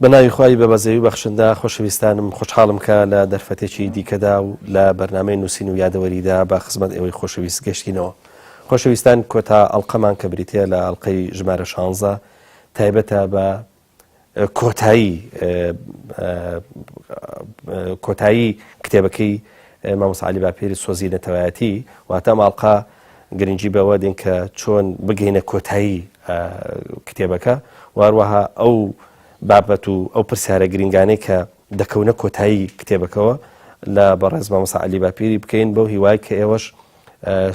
بە ناوی خوای بە بەزەیی و بەخشندە، خۆشەویستانم خۆشحاڵم کە لە دەرفەتێکی دیکەدا و لە بەرنامەی نووسین و یادەوەریدا بە خزمەت ئێوەی خۆشەویست گەشتینەوە. خۆشەویستان کۆتا ئەڵقەمان کە بریتییە لە ئەڵقەی ژمارە شانزە تایبەتە بە کۆتایی کۆتایی کتێبەکەی مامۆستا عەلی باپیری سۆزی نەتەوایەتی واتە ئەم ئەڵقە گرنگی بەوە دێن کە چۆن بگەینە کۆتایی کتێبەکە و هەروەها ئەو بابەت و ئەو پرسیارە گرنگانەی کە دەکەونە کۆتایی کتێبەکەوە لە بەڕێز مامۆستا عەلی باپیری بکەین بەو هیوای کە ئێوەش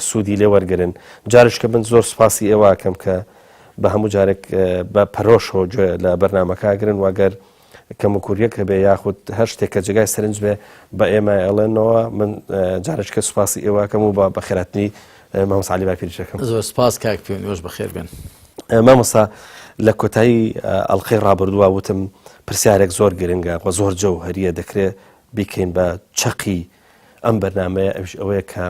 سوودی لێ وەرگن جارش کە من زۆر سوپاسی ئێوەکەم کە بە هەموو جارێک بە پەرۆشەوە گوێ لە بەرنمەکە گرن واگەر کەموکوریەک هەبێ یاخود هەر شتێک کە جێگای سەرنج بێ بە ئێمە ئەڵێنەوە من جارێکە سوپاسی ئێوەکەم و بە بەخێراتنی مامۆستا عەلی باپیریش دەکەم. زۆر سپاس کاک پێوەند ئێوەش بەخێر بێن. مامۆستا لە کۆتایی ئەڵقەی ڕابردووە وتم پرسیارێک زۆر گرنگە و زۆر جەوهەریە دەکرێت بیکەین بە چەقی ئەم بەرنمەیە ئەوش ئەوەیە کە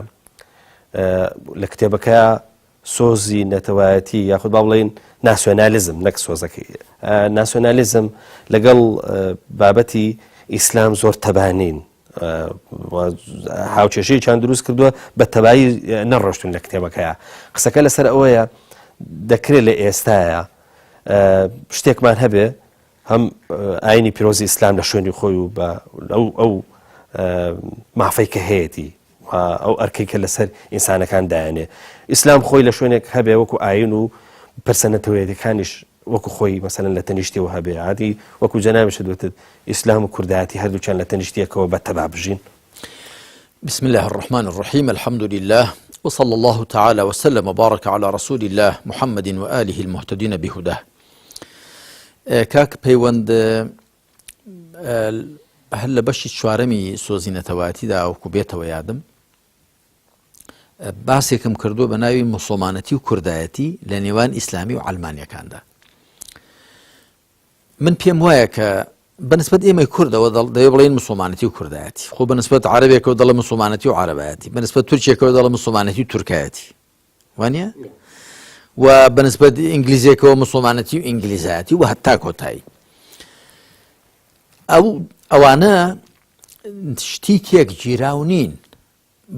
لە کتێبەکە سۆزی نەتەوایەتی یاخود با بڵێین ناسیۆنالیزم نەک سۆزەکەی ناسیۆنالیزم لەگەڵ بابەتی ئیسلام زۆر تەبانین هاوکێشەیەکیان دروست کردووە بە تەبایی نەڕۆشتون لە کتێبەکەیە قسەکە لەسەر ئەوەیە دەکرێت لە ئێستاە شتێکمان هەبێ هەم ئاینی پیرۆزی ئیسلام لە شوێنی خۆی و بە ئەو ئەو مافەی کە هەیەی و ئەو ئەرکەی کە لەسەر ئینسانەکان دایانێ ئیسلام خۆی لە شوێنێک هەبێ وەکو ئاین و پرسە نەتەوەیەتەکانیش وەکو خۆی مەسەلەن لە تەنیشتیەوە هەبێ عادی وەکو جەنابیشت وتت ئیسلام و کوردایەتی هەردووکیان لە تەنیشتیەکەوە بە تەبا بژین. بسم الله الرحمن الرحیم الحمد لله وصلى الله تعالى وسلم وبارك على رسول الله محمد وآله المهتدين بهداه کاک پەیوەند هەر لە بەشی چوارەمی سۆزی نەتەوایەتیدا وەکو بێتەوە یادم باسێکم کردووە بە ناوی مسلمانەتی و کوردایەتی لە نێوان ئیسلامی و ئەلمانیەکاندا من پێم وایە کە بەنسبەت ئێمەی کوردەوە دەوێ بڵێن مسلمانەتی و کوردایەتی خۆ بەنسبەت عربێکەوە دەڵێ مسلمانەتی و عربایەتی بەنسبەت تورکێکەوە دەڵێ مسلمانەتی و تورکایەتی وانە و بەنسبەت ئینگلیزیەکەوە مسلمانەتی و ئینگلیزایەتی و هەتا کۆتایی ئەو ئەوانە شتی تێک گیراو نین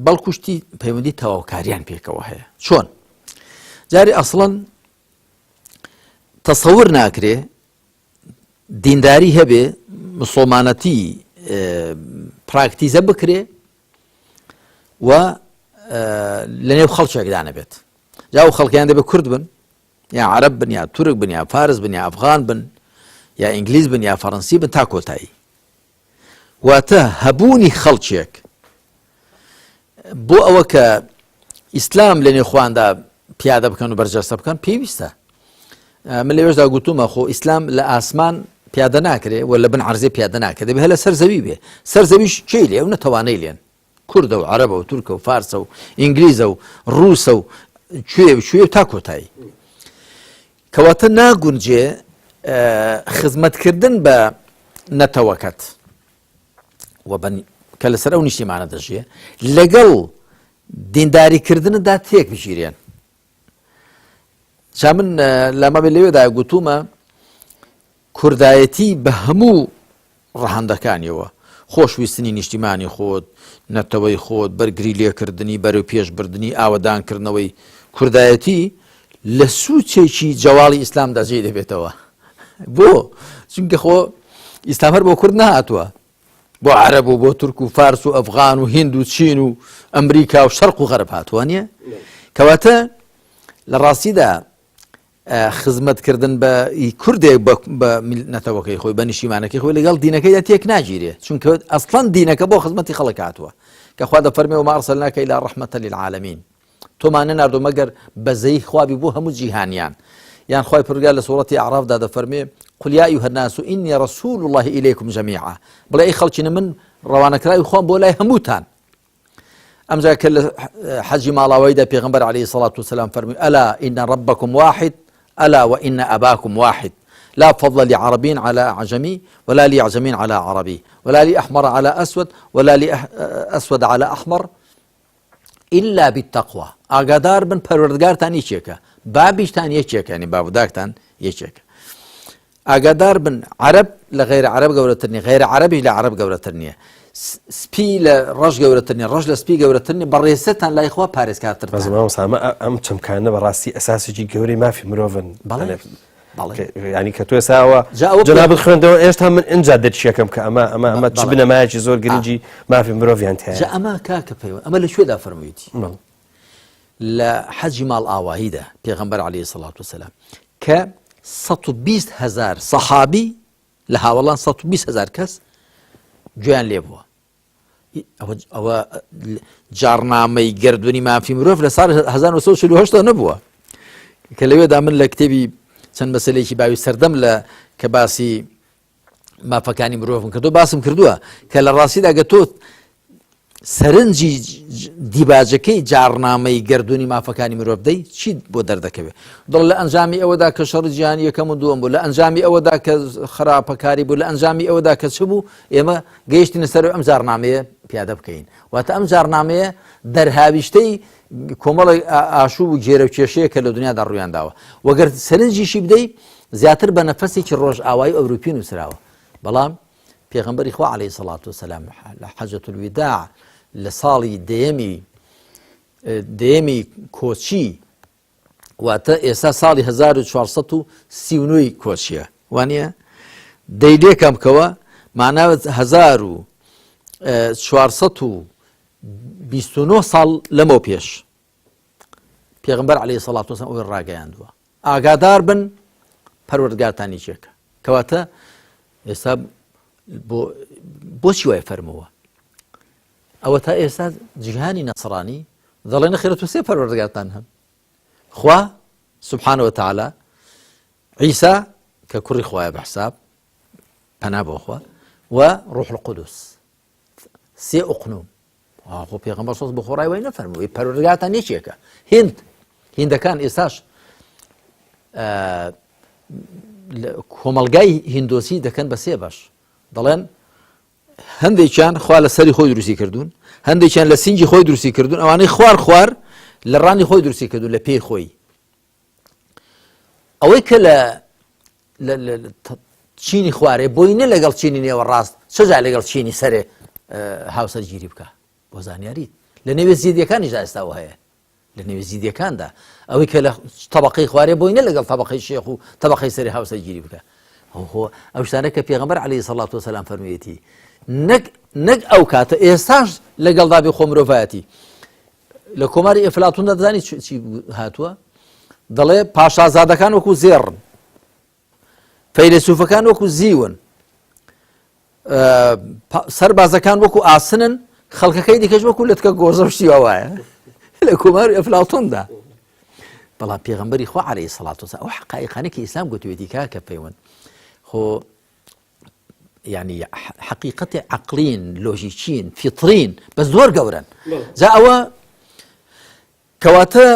بەڵکو شتی پەیوەندی تەواوکاریان پێکەوە هەیە چۆن جاری ئەسڵەن تەسەور ناکرێ دینداری هەبێ مسلمانەتی پراکتیزە بکرێ و لە نێو خەڵکێکدا نەبێت جا و خەڵکیان دەبێت کورد بن یا عرب بن یا تورک بن یا فارس بن یا ئەفغان بن یا ئینگلیز بن یا فەڕەنسی بن تا کۆتایی واتە هەبوونی خەڵکێک بۆ ئەوە کە ئیسلام لە نێوخواندا پیادە بکەن و بەرجەستە بکەن پێویستە من لەوێشدا گوتومە خۆ ئیسلام لە ئاسمان پیادە ناکرێ و لە بن عرزێ پیادە ناکرێ دەبێ لە سەر زەوی بێ سەر زەویش کێ لێ و نەتەوانەی لێن کوردە و عەرەبە و تورکە و فارسە و ئینگلیزە و ڕووسە و کوێ و کوێ تا کۆتایی کەواتە ناگونجێ خزمەتکردن بە نەتەوەکەت و کە لەسەر ئەو نیشتیمانە دەژیێ لەگەڵ دینداریکردندا تێک بگیرێن جا من لامەبێ لەوێدا گوتومە کوردایەتی بە هەموو ڕەهەندەکانیەوە، خۆشویستنی نیشتیمانی خۆت، نەتەوەی خۆت، بەرگری لێکردنی، بەرەو پێش بردنی، ئاوەدان کردنەوەی کوردایەتی لە سوچێکی جەواڵی ئیسلامدا جێی دەبێتەوە. بۆ؟ چونکە خۆ ئیسلام هەر بۆ کورد نەهاتووە، بۆ عەرەب و بۆ تورک و فارس و ئەفغان و هیند و چین و ئەمریکا و شەرق و غەرب هاتووە نییە؟ کەواتە لە ڕاستیدا خزمەت کردن بە ئی کوردێک بە نەتەوەکەی خۆی بە نیشتیمانەکەی خۆی لەگەڵ دینەکەیدا تێک ناگیرێ چونکە ئەسڵەن دینەکە بۆ خزمەتی خەڵک هاتووە کە خوا دەفەرمێ وما ئەرسەلناکە ئیلا ڕەحمەتە للعالمین تۆمان نەناردوو مەگەر بەزەی خوابی بۆ هەموو جیهانیان یان خوای پەروەردگار لە سوڕەتی ئەعرافدا دەفەرمێ قل یا ایها الناس انی رسول الله الیکم جمیعا بڵێ ئەی خەڵکینە من ڕەوانەکراوی خۆم بۆ لای هەمووتان ئەمجا کە لە حەجی ماڵاواییدا پێغەمبەر عەلەیهی سەڵات وسەلام فەرمووی ئەلا ئینە ڕەبەکم واحد ئەلا وئینە ئەباکم واحد لا فضل لعربي على أعجمي ولا لأعجمي على عربي ولا لأحمر على أسود ولا لأسود على أحمر إلا بالتقوى ئاگادار بن پەروەردگارتان یەکێکە بابیشتان یەکێکە ینی بابوداکتان یەکێکە. ئاگادار بن عەرەب لە غەیرە عەرەب گەورەتر نیە، غەیرە عەرەبیش لە عەرەب گەورەتر نیە، سپی لە ڕەش گەورەتر نیە، ڕەش لە سپی گەورەتر نیە، بەڕێزترتان لای خوا پارێزکارترتانە. بەس مامۆستا ئەمە ئەم چەمکانە بەڕاستی ئەساسێکی گەورەی مافی مرۆڤن. بەڵێ بەڵێ. ینی کە تۆ ئێستا ئەوە جا ئەوە جەنابت خوێندەوە ئێستا من ئینجا دەرچیەکەم کە ئەمە ئەمە ئەمە چ بەڵێ. بنەمایەکی زۆر گرنگی مافی مرۆڤیان تیایە. جا ئەمە کاکە پەیوەند ئەمە لە کوێدا فەرموویەتی؟ بەڵێ. لە حەجی ماڵئاواییدا پێغەمبەر عەلەیهی سەڵات وسەلام کە 120 هزار سەحابی لە هاوەڵان 120 هزار کەس گوێیان لێ بووە ئەوە جارنامەی گردردونی مافی مرۆڤ لە ساڵ 1940 نەبووە کە لەوێدا من لە کتێبی چەند مەسلێکی باوی سەردەم لە کە باسی مافەکانی مرۆڤم کردو باسم کردووە کە لە ڕاستیدا گە تۆ سەرنجی دیباجەکەی جاڕنامەی گەردوونی مافەکانی مرۆڤ دەی چی بۆ دەردەکەوێت دڵ لە ئەنجامی ئەوەدا کە شەڕی جیهانی یەکەم و دووەم بوو لە ئەنجامی ئەوەدا کە خراپەکاری بوو لە ئەنجامی ئەوەدا کە چ بوو ئێمە گەیشتینە سەر ئەم جارنامەیە پیادە بکەین واتە ئەم جارنامەیە دەرهاویشتەی کۆمەڵی ئاشوب و گێرە و کێشەیە کە لە دنیادا ڕوویانداوە وەگەر سەرنجیشی بدەی زیاتر بە نەفەسێکی ڕۆژئاوایی ئەوروپی نووسراوە بەڵام پێغەمبەری خوا عەلەیهی سەڵات وسەلام لە حەجەت الوداع لە ساڵی دەیەمی دەیەمی کۆچی واتە ئێستا ساڵی 1439 کۆچیە وانە دەی لێکەم بکەوە مانا 1429 ساڵ لەمەو پێش پێغمبەر عليه سەڵات وسلام ئەوەی ڕاگەیاندووە ئاگادار بن پەروەردگارتان یەکێکە کەواتە ئێستا بۆچی وای فەرمووە ئەوە تا ئێستا جیهانی نەسڕانی دەڵێ نەخێرە تو سێ پەروەردگارتان هەن خوا سبحانه وتعالى عیسا کە کوڕی خوایە بە حساب پەنا بۆ خوا و ڕوح القدس سێ ئوقنوم خۆ پێغەمبەر سۆز بۆ خۆڕای وای نەفەرمووی پەروەردگارتان یەکێکە هند هندەکان ئێستاش کۆمەلگای هندۆسی دەکەن بە سێ بەش دەڵێن هەندێکیان خوا لە سەری خۆی دروستی کردوون هەندێکیان لە سنگی خۆی دروستی کردوون ئەوانەی خوار خوار لە ڕانی خۆی دروستی کردوون لە پێی خۆی ئەوەی کە لە چینی خوارێ بۆی نە لەگەڵ چینی نێوە ڕاست سەجا لەگەڵ چینی سەرێ هاوسەرگیری بکە بۆ زانیاریت لە نێوێ زیدیەکانیشدا ئێستاوە هەیە لە نێوی زیدیەکاندا ئەوەی کە لە طبقەی خوارێ بۆی نە لەگەڵ طبقەی شێخ و طبقەی سەری هاوسەرگیری بکە خۆ ئەو شتانە کە پێغەمبەر عەلەیهی سەڵات وسەلام فەرموویەتی نەک نەک ئەو کاتە ئێستاش لەگەڵدا بێ خۆ مرۆڤایەتی لە کۆماری ئەفلاتوندا دەزانی چی هاتووە دەڵێ پاشازادەکان وەکو زێڕن فەیلەسوفەکان وەکو زیون سەربازەکان وەکو ئاسنن خەڵکەکەی دیکەش وەکو لەتکە گۆزە شتی وایە لە کۆماری ئەفلاتوندا بەڵام پێغمبەری خوا عەلەیهی سەڵات وسلام ئەو حەقایقانە کە ئیسلام گوتوێتی کاکە پەیوەند خۆ یعنی حقیقەتی عقلین لۆژیکین فیترین بە زۆر گەورن جا ئەوە کەواتە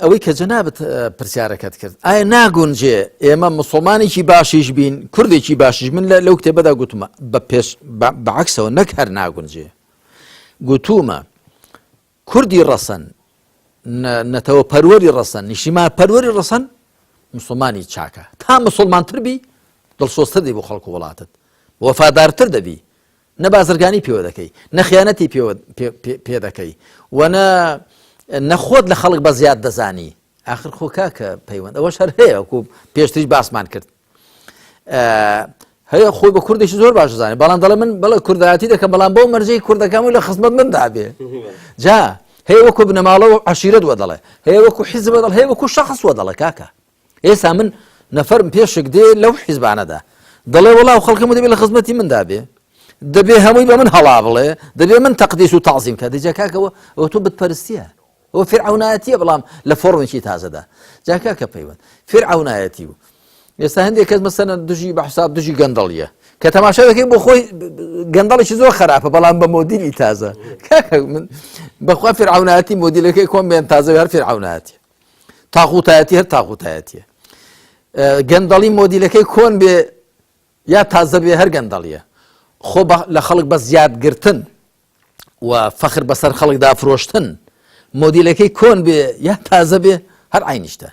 ئەوەی کە جەنابت پرسیارەکەت کرد ئایا ناگونجێ ئێمە مسلمانێکی باشیش بین کوردێکی باشیش من لەو کتێبەدا گوتمە بە پێش بەعکسەوە نەک هەر ناگونجێ گوتومە کوردی ڕەسەن نەتەوە پەروەری ڕەسەن نیشتیمان پەروەری ڕەسەن مسلمانی چاکە تا مسلمانتر بی دڵسۆزتر دی بۆ خەڵک و وڵاتت وەفادارتر دەبی نە بازرگانی پێوە دەکەی نە خیانەتی پێ دەکەی و نە نەخۆت لە خەڵک بە زیاد دەزانی ئاخر خۆ کاکە پەیوەند ئەوەش هەر هەیە وەکو پێشتریش باسمان کرد هەیە خۆی بە کوردێکی زۆر باش زانێ بەڵام دەڵێ من بەڵێ کوردایەتی دەکەم بەڵام بەو مەرجەی کوردەکەم و لە خزمەت من دابێ جا هەیە وەکو بنەماڵە و عەشیرەت وە دەڵێ هەیە وەکو حیزب دەڵێ هەیە وەکو شەخص وە دەڵێ کاکە ئێستا من نەفەرم پێشک دێ لەو حیزبانەدا دەڵێ وەڵا و خەڵکەم دەبێ لە خزمەتی مندا بێ دەبێ هەمووی بە من هەڵا بڵێ دەبێ من تەقدیس و تەعزیم کە دەجا کاکەوە ئەوە تۆ بتپەرستیە ئەوە فیرعەونایەتیە بەڵام لە فۆڕمێکی تازەدا جا کاکە پەیوەند فیرعەونایەتی و ئێستا هەندێک کەس مەسەنە دژی بە حساب دژی گەندەڵیە کە تەماشا دەکەی بۆ خۆی گەندەڵێکی زۆر خراپە بەڵام بە مۆدیلی تازە کاکە من بەخوا فیرعەونایەتی مۆدیلەکەی کۆم بێن تازە هەر فیرعەونایەتی تاغوتایەتی هەر تاغوتایەتیە گەندەڵی مۆدیلەکەی کۆن بێ یا تازە بێ هەر گەندەڵیە خۆ لە خەڵک بە زیادگرتن و فەخر بەسەر خەڵکدا فرۆشتن مۆدیلەکەی کۆن بێ یا تازە بێ هەر عینیشتە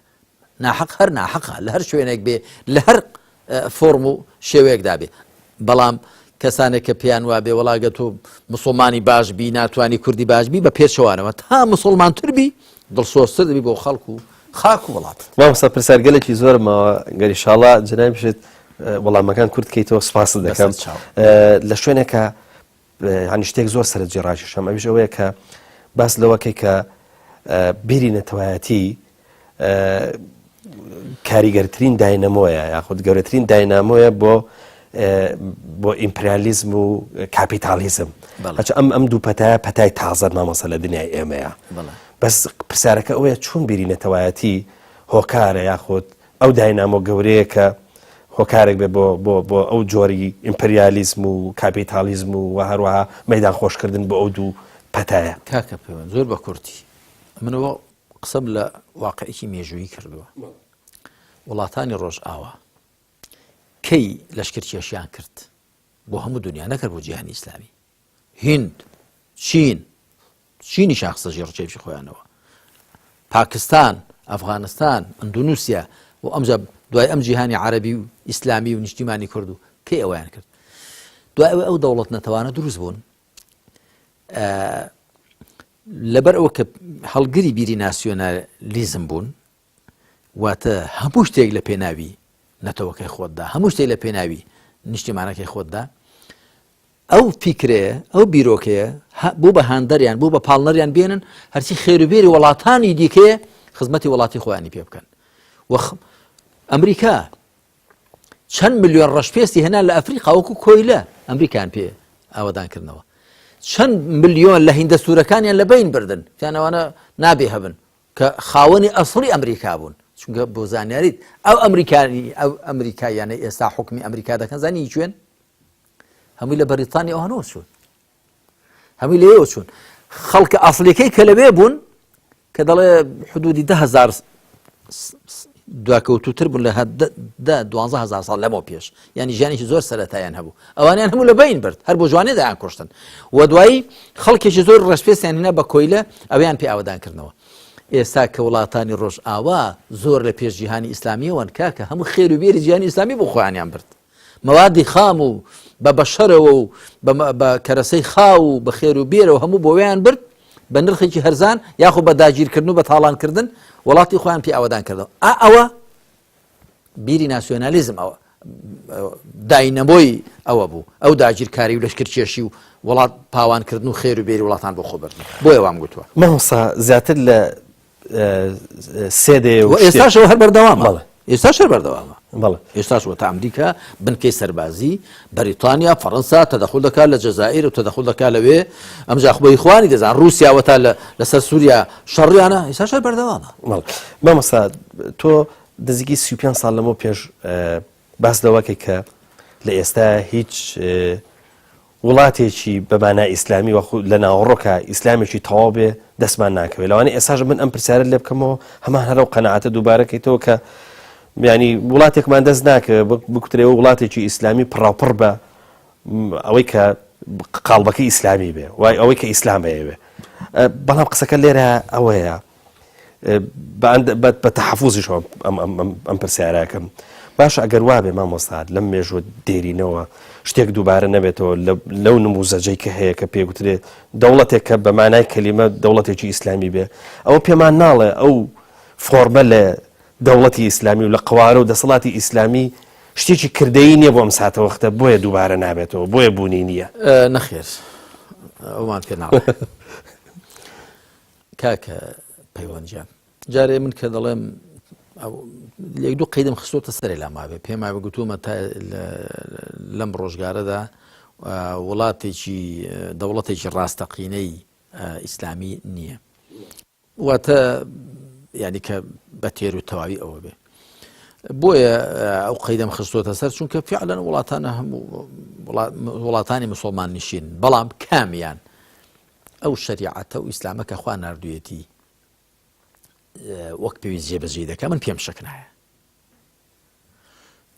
ناحەق هەر ناحەقە لە هەر شوێنێک بێ لە هەر فۆرم و شێوەیەکدا بێ بەڵام کەسانێک کە پێیان وابێ وەڵا گە تۆ مسلمانی باش بی ناتوانانی کوردی باش بی بە پێچەوانەوە تا مسلمانتر بی دڵسۆزتر دەبی بۆ خەڵک و خاک و وڵات. مامۆستا پرسیارگەلێکی زۆرم ماوە گەر ئیشاڵا جەنابیشت وەڵامەکان کورت کەیتەوە سپاست دەکەم لە شوێنێکە ینی شتێک زۆر سەرنجی ڕاکێشام ئەویش ئەوەیە کە باس لەوەکەی کە بیری نەتەوایەتی کاریگەرترین داینەمۆیە یاخود گەورەترین داینامۆیە بۆ بۆ ئیمپریالیزم و کاپیتالیزم هەچ ئەم ئەم دوو پەتایە پەتای تازە مامۆستا لە دنیای ئێمەیە بەس پرسیارەکە ئەوەیە چۆن بیری نەتەوایەتی هۆکارە یاخود ئەو داینامۆ گەورەیە کە هۆکارێک بێ بۆ بۆ بۆ ئەو جۆری ئیمپریالیزم و کاپیتالیزم و و هەروەها مەدان خۆشکردن بۆ ئەو دوو پەتایە. کاکە پەیوەند زۆر بە کورتی منەوە قسەم لە واقعێکی مێژوویی کردووە وڵاتانی ڕۆژئاوا کەی لەشکرکێشیان کرد بۆ هەموو دنیا نەکرد بۆ جیهانی ئیسلامی هند چین چینی شاخسە ژێر ڕچێکی خۆیانەوە پاکستان ئەفغانستان ئەندونوسیا و ئەمجا دوای ئەم جیهانی عەربی و ئیسلامی و نیشتیمانی کرد و کەی ئەویان کرد دوای ئەوە ئەو دەوڵەت نەتەوانە دروست بوون لەبەر ئەوە کە هەڵگری بیری ناسیۆنالیزم بوون، واتە هەموو شتێک لە پێناوی نەتەوەکەی خۆتدا، هەموو شتێک لە پێناوی نیشتیمانەکەی خۆتدا، ئەو فیکرەیە، ئەو بیرۆکەیە بوو بە هاندەریان، بوو بە پاڵنەریان بێنن هەرچی خێروبێری وڵاتانی دیکەیە خزمەتی وڵاتی خۆیانی پێ بکەن. وە ئەمریکا چەند ملیۆن ڕەشپێستی هێنا لە ئەفریقا وەکو کۆیلە ئەمریکان پێ ئاوەدان کردنەوە چەند ملیۆن لە هیندە سوورەکانیان لە بین بردن تیانەوانە نابێ هەبن کە خاوەنی ئەسڵی ئەمریکا بوون چونکە بۆ زانیاریت ئەو ئەمریکانی ئەو ئەمریکاییانە ئێستا حکومی ئەمریکا دەکەن زانی کوێن هەمووی لە بەریتانی ئەوانەوە چوون هەمووی لەوێوە چوون خەڵکە ئەسڵیەکەی کە لەوێ بوون کە دەڵێ حدودی دههزار دواکەوتوتر بوون لە دوهزار ساڵ لەمەوە پێش ینی ژیانێکی زۆر سەرەتایان هەبوو ئەوانیان هەموو لە بین برد هەر بۆ جوانێ دایان کوشتن و دوایی خەڵکێکی زۆر ڕەشپێستیان هینا بە کۆیلە ئەویان پێ ئاوەدان کردنەوە ئێستا کە وڵاتانی ڕۆژئاوا زۆر لە پێش جیهانی ئیسلامیەوەن کاکە هەموو خێر و بێری جیهانی ئیسلامی بۆ خۆیانیان برد مەوادی خام و بە بەشەرەوە و بە کەرەسەی خاو و بە خێر و بێرەوە هەموو بۆیان برد بە نرخێکی هەرزان یاخۆ بە داگیرکردن و بە تاڵانکردن وڵاتی خۆیان پێ ئاوەدان کردەوە ئا ئەوە بیری ناسیۆنالیزم ئەوە داینەمۆی ئەوە بوو ئەو داگیرکاری و لەشکرکێشی و وڵات پاوانکردن و خێر و بێری وڵاتان بۆ خۆ بردن بۆیە وام گوتووە. مامۆستا زیاتر لە سێ دەیە و ئێستاشەوە هەر بەردەوامە ئێستاش هەر بەردەوامە بەڵێ ئێستاش وەتا ئەمریکا بنکەی سەربازی بەریتانیا فەڕەنسا تەدەخول دەکات لە جەزائیر و تەدەخول دەکات لەوێ ئەمجا خۆی خوانی دەزان رووسیا وەتا لەسەر سووریا شەڕیانە ئێستاش هەر بەردەوامە مامۆستا تۆ نزیکی 35 ساڵ لەمەو پێش باس لەوەکەی کە لە ئێستا هیچ وڵاتێکی بە مانای ئیسلامی وە لە ناوەڕۆکا ئیسلامێکی تەواو بێ دەستمان ناکەوێت لەوانەیە ئێستاش من ئەم پرسیارە لێ بکەمەوە هەمان هەر ئەو قەناعەتە دووبارە کەیتەوە کە ینی وڵاتێکمان دەست ناکەوێت بکوترێەوە وڵاتێکی ئیسلامی پڕاوپڕ بە ئەوەی کە قاڵبەکەی ئیسلامی بێ وای ئەوەی کە ئیسلام ئەیەوێ بەڵام قسەکە لێرە ئەوەیە بە تەحەفوزیشەوە ئەم پرسیارەکەم باشە ئەگەر وابێ مامۆستا لەم مێژوە دێرینەوە شتێک دووبارە نەبێتەوە لەو نموزەجەی کە هەیە کە پێگوترێ دەوڵەتێک کە بە مانای کەلیمە دەوڵەتێکی ئیسلامی بێ ئەوە پێمان ناڵێ ئەو فۆرمە لە دەوڵەتی ئیسلامی و لە قوارە و دەسەڵاتی ئیسلامی شتێکی کردەیی نییە بۆ ئەم ساتەوەختە بۆیە دووبارە نابێتەوە بۆیە بوونی نییە نەخێر ئەومان پێ ناڵێ کاکە پەیوەند گیان جارێ من کە دەڵێم لێک دوو قەیدم خستۆتە سەرێ لا مابێ پێم مابێ گوتومە تا لەم ڕۆژگارەدا وڵاتێکی دەوڵەتێکی ڕاستەقینەی ئیسلامی نییە واتە ینی کە بە تێر و تەواوی ئەوە بێ بۆیە ئەو قەیدەم خستۆتە سەر چونکە فعلەن وڵاتانە هەموو وڵاتانی مسلمان نشین بەڵام کامیان ئەو شەریعەتە و ئیسلامە کە خوا ناردوویەتی وەک پێویست جێبەجێی دەکا من پێم شک نایە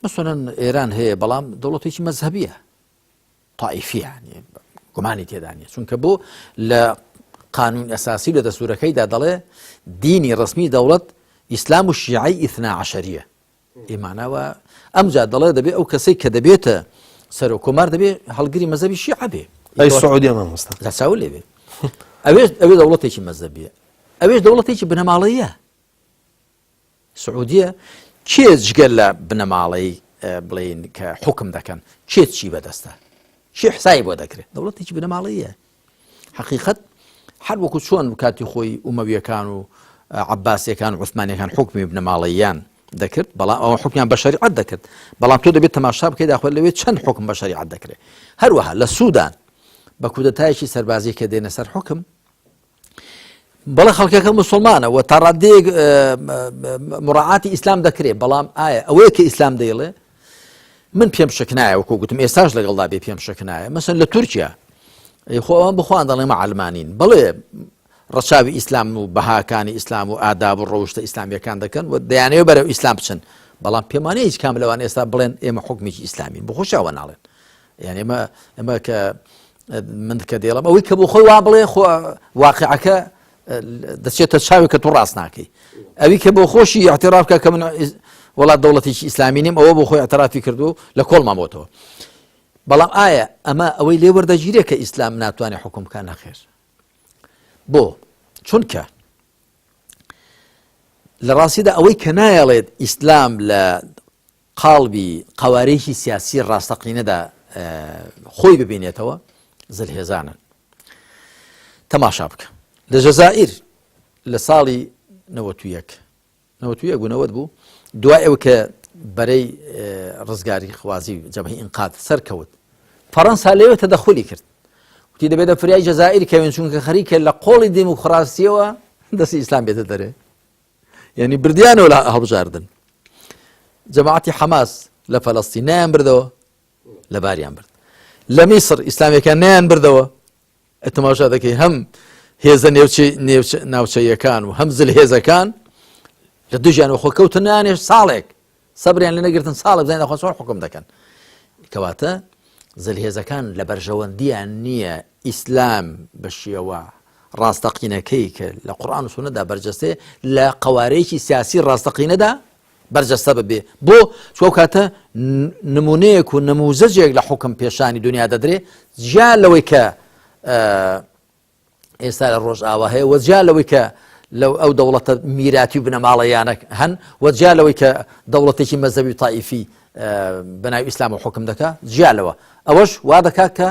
مەسەلەن ئێران هەیە بەڵام دەوڵەتێکی مەزهەبیە تائیفیە گومانی تێدا نیە چونکە بۆ لە قانون ئەساسی لە دەستورەکەیدا دەڵێ دینی ڕسمی دەوڵەت ئیسلام و شیعی ئیثنا عەشەریە. ئیمانەوە ئەمجا دەڵێ دەبێ ئەو کەسەی کە دەبێتە سەرۆک کۆمار دەبێ هەڵگری مەزەبی شیعە بێ. ئەی سعودیە مامۆستا؟ لە چاو لێ بێ. ئەوێش ئەوێ دەوڵەتێکی مەزەبیە. ئەوێش دەوڵەتێکی بنەماڵەیە. سعودیە کێ جگە لە بنەماڵەی بڵێین کە حوکم دەکەن کێ چی بەدەستە؟ کێ حسابی بۆ دەکرێت؟ دەوڵەتێکی بنەماڵەیە. حەقیقەت هەر وەکو چۆن کاتی خۆی ئومەویەکان و عەباسیەکان و عوسمانیەکان حوکمی بنەماڵەییان دەکرد بەڵام ئەوە حوکمیان بە شەریعەت دەکرد بەڵام تۆ دەبێت تەماشا بکەیت داخۆ لەوێ چەند حوکم بە شەریعەت دەکرێت هەروەها لە سوودان بە کودەتایەکی سەربازی کە دێنە سەر حوکم بەڵێ خەڵکەکە مسلمانە و تا ڕادەیەک مڕعاتی ئیسلام دەکرێت بەڵام ئایا ئەوەیە کە ئیسلام دەیڵێ من پێم شک نایە وەکو گوتم ئێستاش لەگەڵدا بێ پێم شک نایە مەسەن لە تورکیا خۆ ئەوان بخوان دەڵێ مە عەلمانین بەڵێ ڕەچاوی ئیسلام و بەهاکانی ئیسلام و ئاداب و ڕەوشتە ئیسلامیەکان دەکەن و دەیانەوێت بەرەو ئیسلام بچن بەڵام پێمانەیە هیچ کام لەوان ئێستا بڵێن ئێمە حکومێکی ئیسلامین بخۆشیاوە ناڵێن یعنی ئێمە ئێمە کە من کە دێڵم ئەوەی کە بۆ خۆی وا بڵێ خۆ واقعەکە دەچێتە چاوی کە تۆ ڕاست ناکەی ئەوی کە بۆ خۆشی اعتراف کە کە من وڵات دەوڵەتێکی ئیسلامی نیم ئەوە بۆ خۆی اعترافی کردو لە کۆڵمان بۆتەوە بەڵام ئایا ئەمە ئەوەی لێ وەردەگیرێ کە ئیسلام ناتوانێت حکوم بکە نەخێر بۆ چونکە لە ڕاستیدا ئەوەی کە نایەڵێت ئیسلام لە قاڵبی قەوارەیەکی سیاسی ڕاستەقینەدا خۆی ببینێتەوە زلهێزانن. تەماشا بکە لە جەزائیر لە ساڵی 91 91 بوو 90 بوو دوای ئەوە کە بەرەی ڕزگاری خوازی جەبهەی ئینقاد سەرکەوت فەڕەنسا لەوێ تەدەخولی کرد وتی دەبێت لە فریای جەزائیر کەوێن چونکە خەریکە لە قۆڵی دیموکراسیەوە دەستی ئیسلام بێتە دەرێ یعنی بردیانەوە لە هەڵبژاردن جەماعەتی حەماس لە فەلەستین نایان بردەوە لە باریان برد لە میسر ئیسلامیەکان نیان بردەوە تەماشا دەکەی هەم هێزە نێوچە ناوچەیەکان و هەم زل هێزەکان لە دژیان خۆ کەوتن نانێش ساڵێک سەبریان لە نەگرتن ساڵێک بزانین خۆ چۆن حکوم دەکەن کەواتە زلهێزەکان لە بەرژەوەندیان نییە ئیسلام بە شێوە ڕاستەقینەکەی کە لە قورئان و سوننەدا بەرجەستەیە لە قەوارەیەکی سیاسی ڕاستەقینەدا بەرجەستە ببێ بۆ چوە کاتە نمونەیەک و نموزەجێک لە حکم پێشانی دنیا دەدرێ جیا لەوەی کە ئێستا لە ڕۆژئاوا هەیە و جیا لەوەی کە لەو ئەو دەوڵەتە میراتی و بنەماڵەیانە هەن و جیا لەوەی کە دەوڵەتێکی مەزەبی و تائیفی بەناوی ئیسلام و حکم دەکا جیا لەوە ئەوەش وا دەکات کە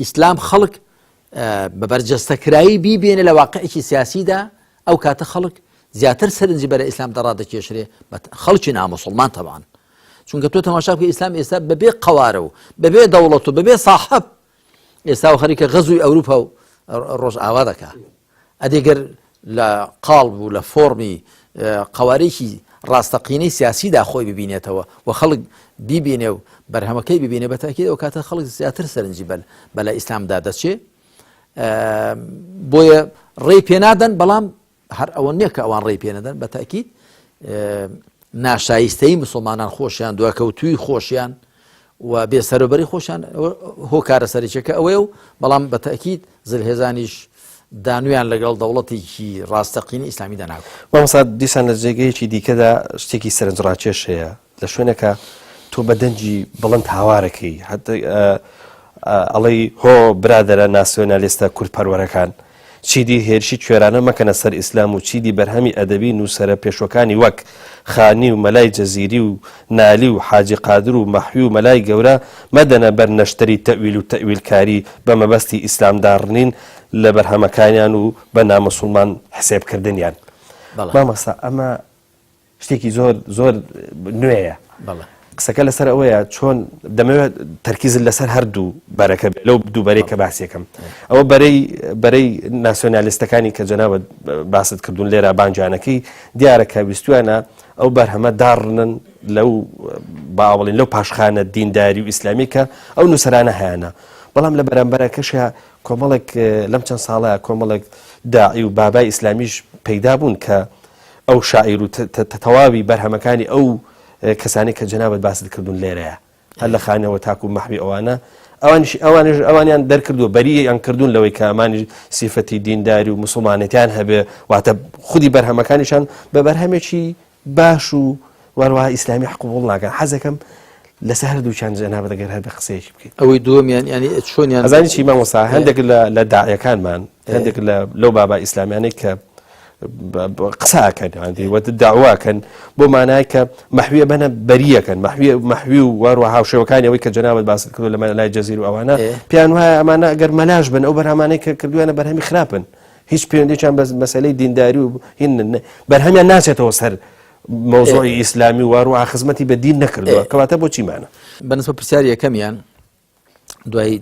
ئیسلام خەڵک بە بەرجەستەکرایی بیبێنێ لە واقعێکی سیاسیدا ئەو کاتە خەڵک زیاتر سەرنجی بەرە ئیسلام دەڕادەکێشرێ خەڵکی نامسلمان تەبان چونکە تۆ تەماشا بکە ئیسلام ئێستا بەبێ قەوارە و بەبێ دەوڵەت و بەبێ ساحەب ئێستا و خەریکە غەزوی ئەوروپا و ڕۆژئاوا دەکا ئەدی گەر لە قاڵب و لە فۆڕمی قەوارەیەکی ڕاستەقینەی سیاسیدا خۆی ببینێتەوە و خەڵک بیبینێ و بەرهەمەکەی ببینێ بە تاکید ئەو کاتە خەڵک زیاتر سەرنجی بەل بەلای ئیسلامدا دەچێ بۆیە ڕێی پێنادەن بەڵام هەر ئەوە نییە کە ئەوان ڕێی پێنەدەن بە تاکید ناشایستەی مسلمانان خۆشیان دواکەوتوی خۆشیان و بێ سەرۆبەری خۆشیان هۆکارە سەرەکیەکە ئەوەیە و بەڵام بە تەئکید زلهێزانیش دانویان لەگەڵ دەوڵەتێکی ڕاستەقینەی ئیسلامیدا ناکۆکن. مامۆستا دیسان لە جێگەیەکی دیکەدا شتێکی سەرنجڕاکێش هەیە لە شوێنێکا تۆ بە دەنگی بڵند هاوارەکەی ئەڵێی هۆ برادەرە ناسیۆنالیستە کوردپەروەرەکان چیدی هێرشی کوێرانە مەکەنە سەر ئیسلام و چیدی بەرهەمی ئەدەبی نووسەرە پێشوەکانی وەک خانی و مەلای جزیری و نالی و حاجی قادر و مەحوی و مەلای گەورە مەدەنە بەر نەشتەری تەئویل و تەئویلکاری بە مەبەستی ئیسلام داڕنین لە بەرهەمەکانیان و بە ناموسوڵمان حسێب کردنیان. مامۆستا ئەمە شتێکی زۆر زۆر نوێیە. قسەکە لەسەر ئەوەیە چۆن دەمەوێت تەرکیزت لەسەر هەردوو بەرەکە بێ لەو دوو بەرەی کە باسیەکەم ئەوە بەرەی بەرەی ناسیۆنالیستەکانی کە جەنابت باست کردوون لێرە بانجانەکەی دیارە کە ویستویانە ئەو بەرهەمە داڕنن لەو باوەڵین لەو پاشخانە دینداری و ئیسلامی کە ئەو نووسەرانە هەیانە بەڵام لە بەرامبەرەکەشە کۆمەڵێک لەم چەند ساڵە کۆمەڵێک داعی و بابای ئیسلامیش پەیدا بوون کە ئەو شاعیر و تەواوی بەرهەمەکانی ئەو کەسانی کە جەنابت باست کردوون لێرەیە هەر لە خانەوە تاکو مەحوی ئەوانە ئەوانیش ئەوانیش ئەوانیان دەرکردووە بەریان کردوون لەوەی کە ئەمانی سیفەتی دینداری و مسلمانێتیان هەبێ واتە خودی بەرهەمەکانیشان بە بەرهەمێکی باش و. وەروەها ئیسلامی قبوڵ ناکەن حەزەکەم لەسەر هەردووکیان جەنابت ئەگەر هەر بە قسەیەکی بکەیت. ئەوەی دووەمیان یانی چۆنیان ئەزانی چی مامۆستا هەندێک لە لە داعیەکانمان هەندێک لە لەو بابا ئیسلامیانەی کە قسە ئەکەن هەندی وە داواکەن بۆ مانای کە مەحویە بەنە بەریەکەن مەحوی مەحوی و واروە هاوشێوەکانی ئەوەی کە جەنابت باست کردو لە لای جەزیر و ئەوانە پێیان وایە ئەمانە ئەگەر مەلاش بن ئەو بەرهەمانەی کە کردویانە بەرهەمی خراپن هیچ پەیوەندییان بە مەسەلەی دینداری و هین بەرهەمیان ناچێتەوە سەر مەوزوعی ئیسلامی و واروە خزمەتی بە دین نەکردووە کەواتە بۆچیمانە بەنسبە پرسیاری یەکەمیان دوایی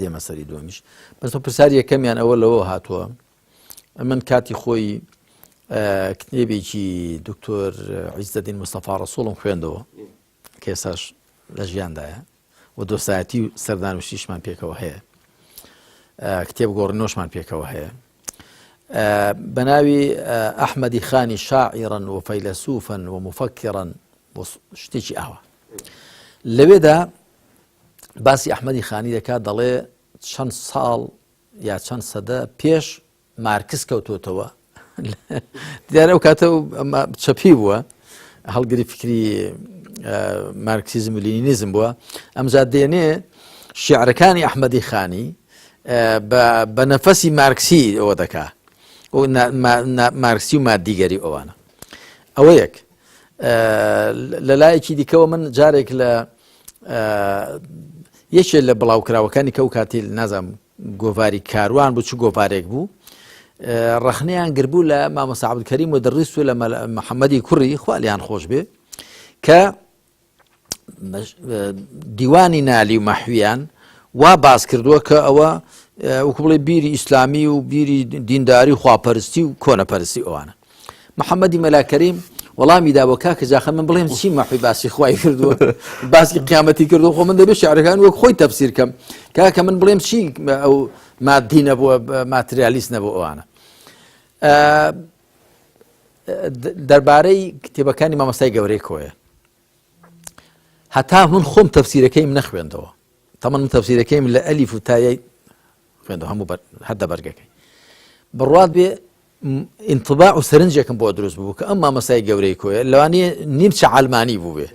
دێمە سەری دووەمیش بەس پرسیاری یەکەمیان ئەوە لەوە هاتووە من کاتی خۆی کتێبێکی دکتۆر عیزەدین مستەفا ڕسوڵم خوێندەوە کە ئێستاش لە ژیاندایە و دۆستایەتی و سەردان و شتیشمان پێکەوە هەیە کتێب گۆڕینۆشمان پێکەوە هەیە بە ناوی ئەحمەدی خانی شاعیرن و فەیلەسوفن و مفەکرن شتێکی ئاوا لەوێدا باسی ئەحمەدی خانی دەکات دەڵێ چەند ساڵ یا چەند سەدە پێش مارکس کەوتۆتەوە دیارە ئەو کاتە چەپی بووە هەڵگری فکری مارکسیزم و لینینیزم بووە ئەمجا دێنێ شعرەکانی ئەحمەدی خانی بە نەفەسی مارکسی ئەوە دەکا مارکسی و مادیگەری ئەوانە ئەوە یەک لە لایەکی دیکەوە من جارێک لە یەکێ لە بڵاوکراوەکانی کە ئەو کاتی نازانم گۆڤاری کاروان بوو چ گۆڤارێک بوو ڕەخنەیان گربوو لە مامۆستا عەبدولکەریم و دڕیس و لە محەممەدی کوڕی خوالیان خۆش بێ کە دیوانی نالی و مەحویان وا باس کردووە کە ئەوە وەکو بڵێ بیری ئیسلامی و بیری دینداری و خواپەرستی و کۆنەپەرستی ئەوانە محەممەدی مەلا کەریم وەڵامی داوە کاکە جاخە من بڵێم چی مەحوی باسی خوای کردووە باسی قیامەتی کردو خۆ من دەبێت شعرەکان وەک خۆی تەفسیر کەم کاکە من بڵێم چی ئەو مادی نەبووە ماتریالیست نەبوو ئەوانە دەربارەی کتێبەکانی مامۆستای گەورەی کۆیە هەتا من خۆم تەفسیرەکەیم نەخوێندەوە تەمەن من تەفسیرەکەیم لە ئەلیف و تایەی خوێندەوە هەموو هەر دەبەرگەکەی بڕوات بێ ئینتباع و سەرنجێکم بۆ دروست بوو کە ئەم مامۆستای گەورەی کۆیە لەوانەیە نیمچە عەلمانی بووبێ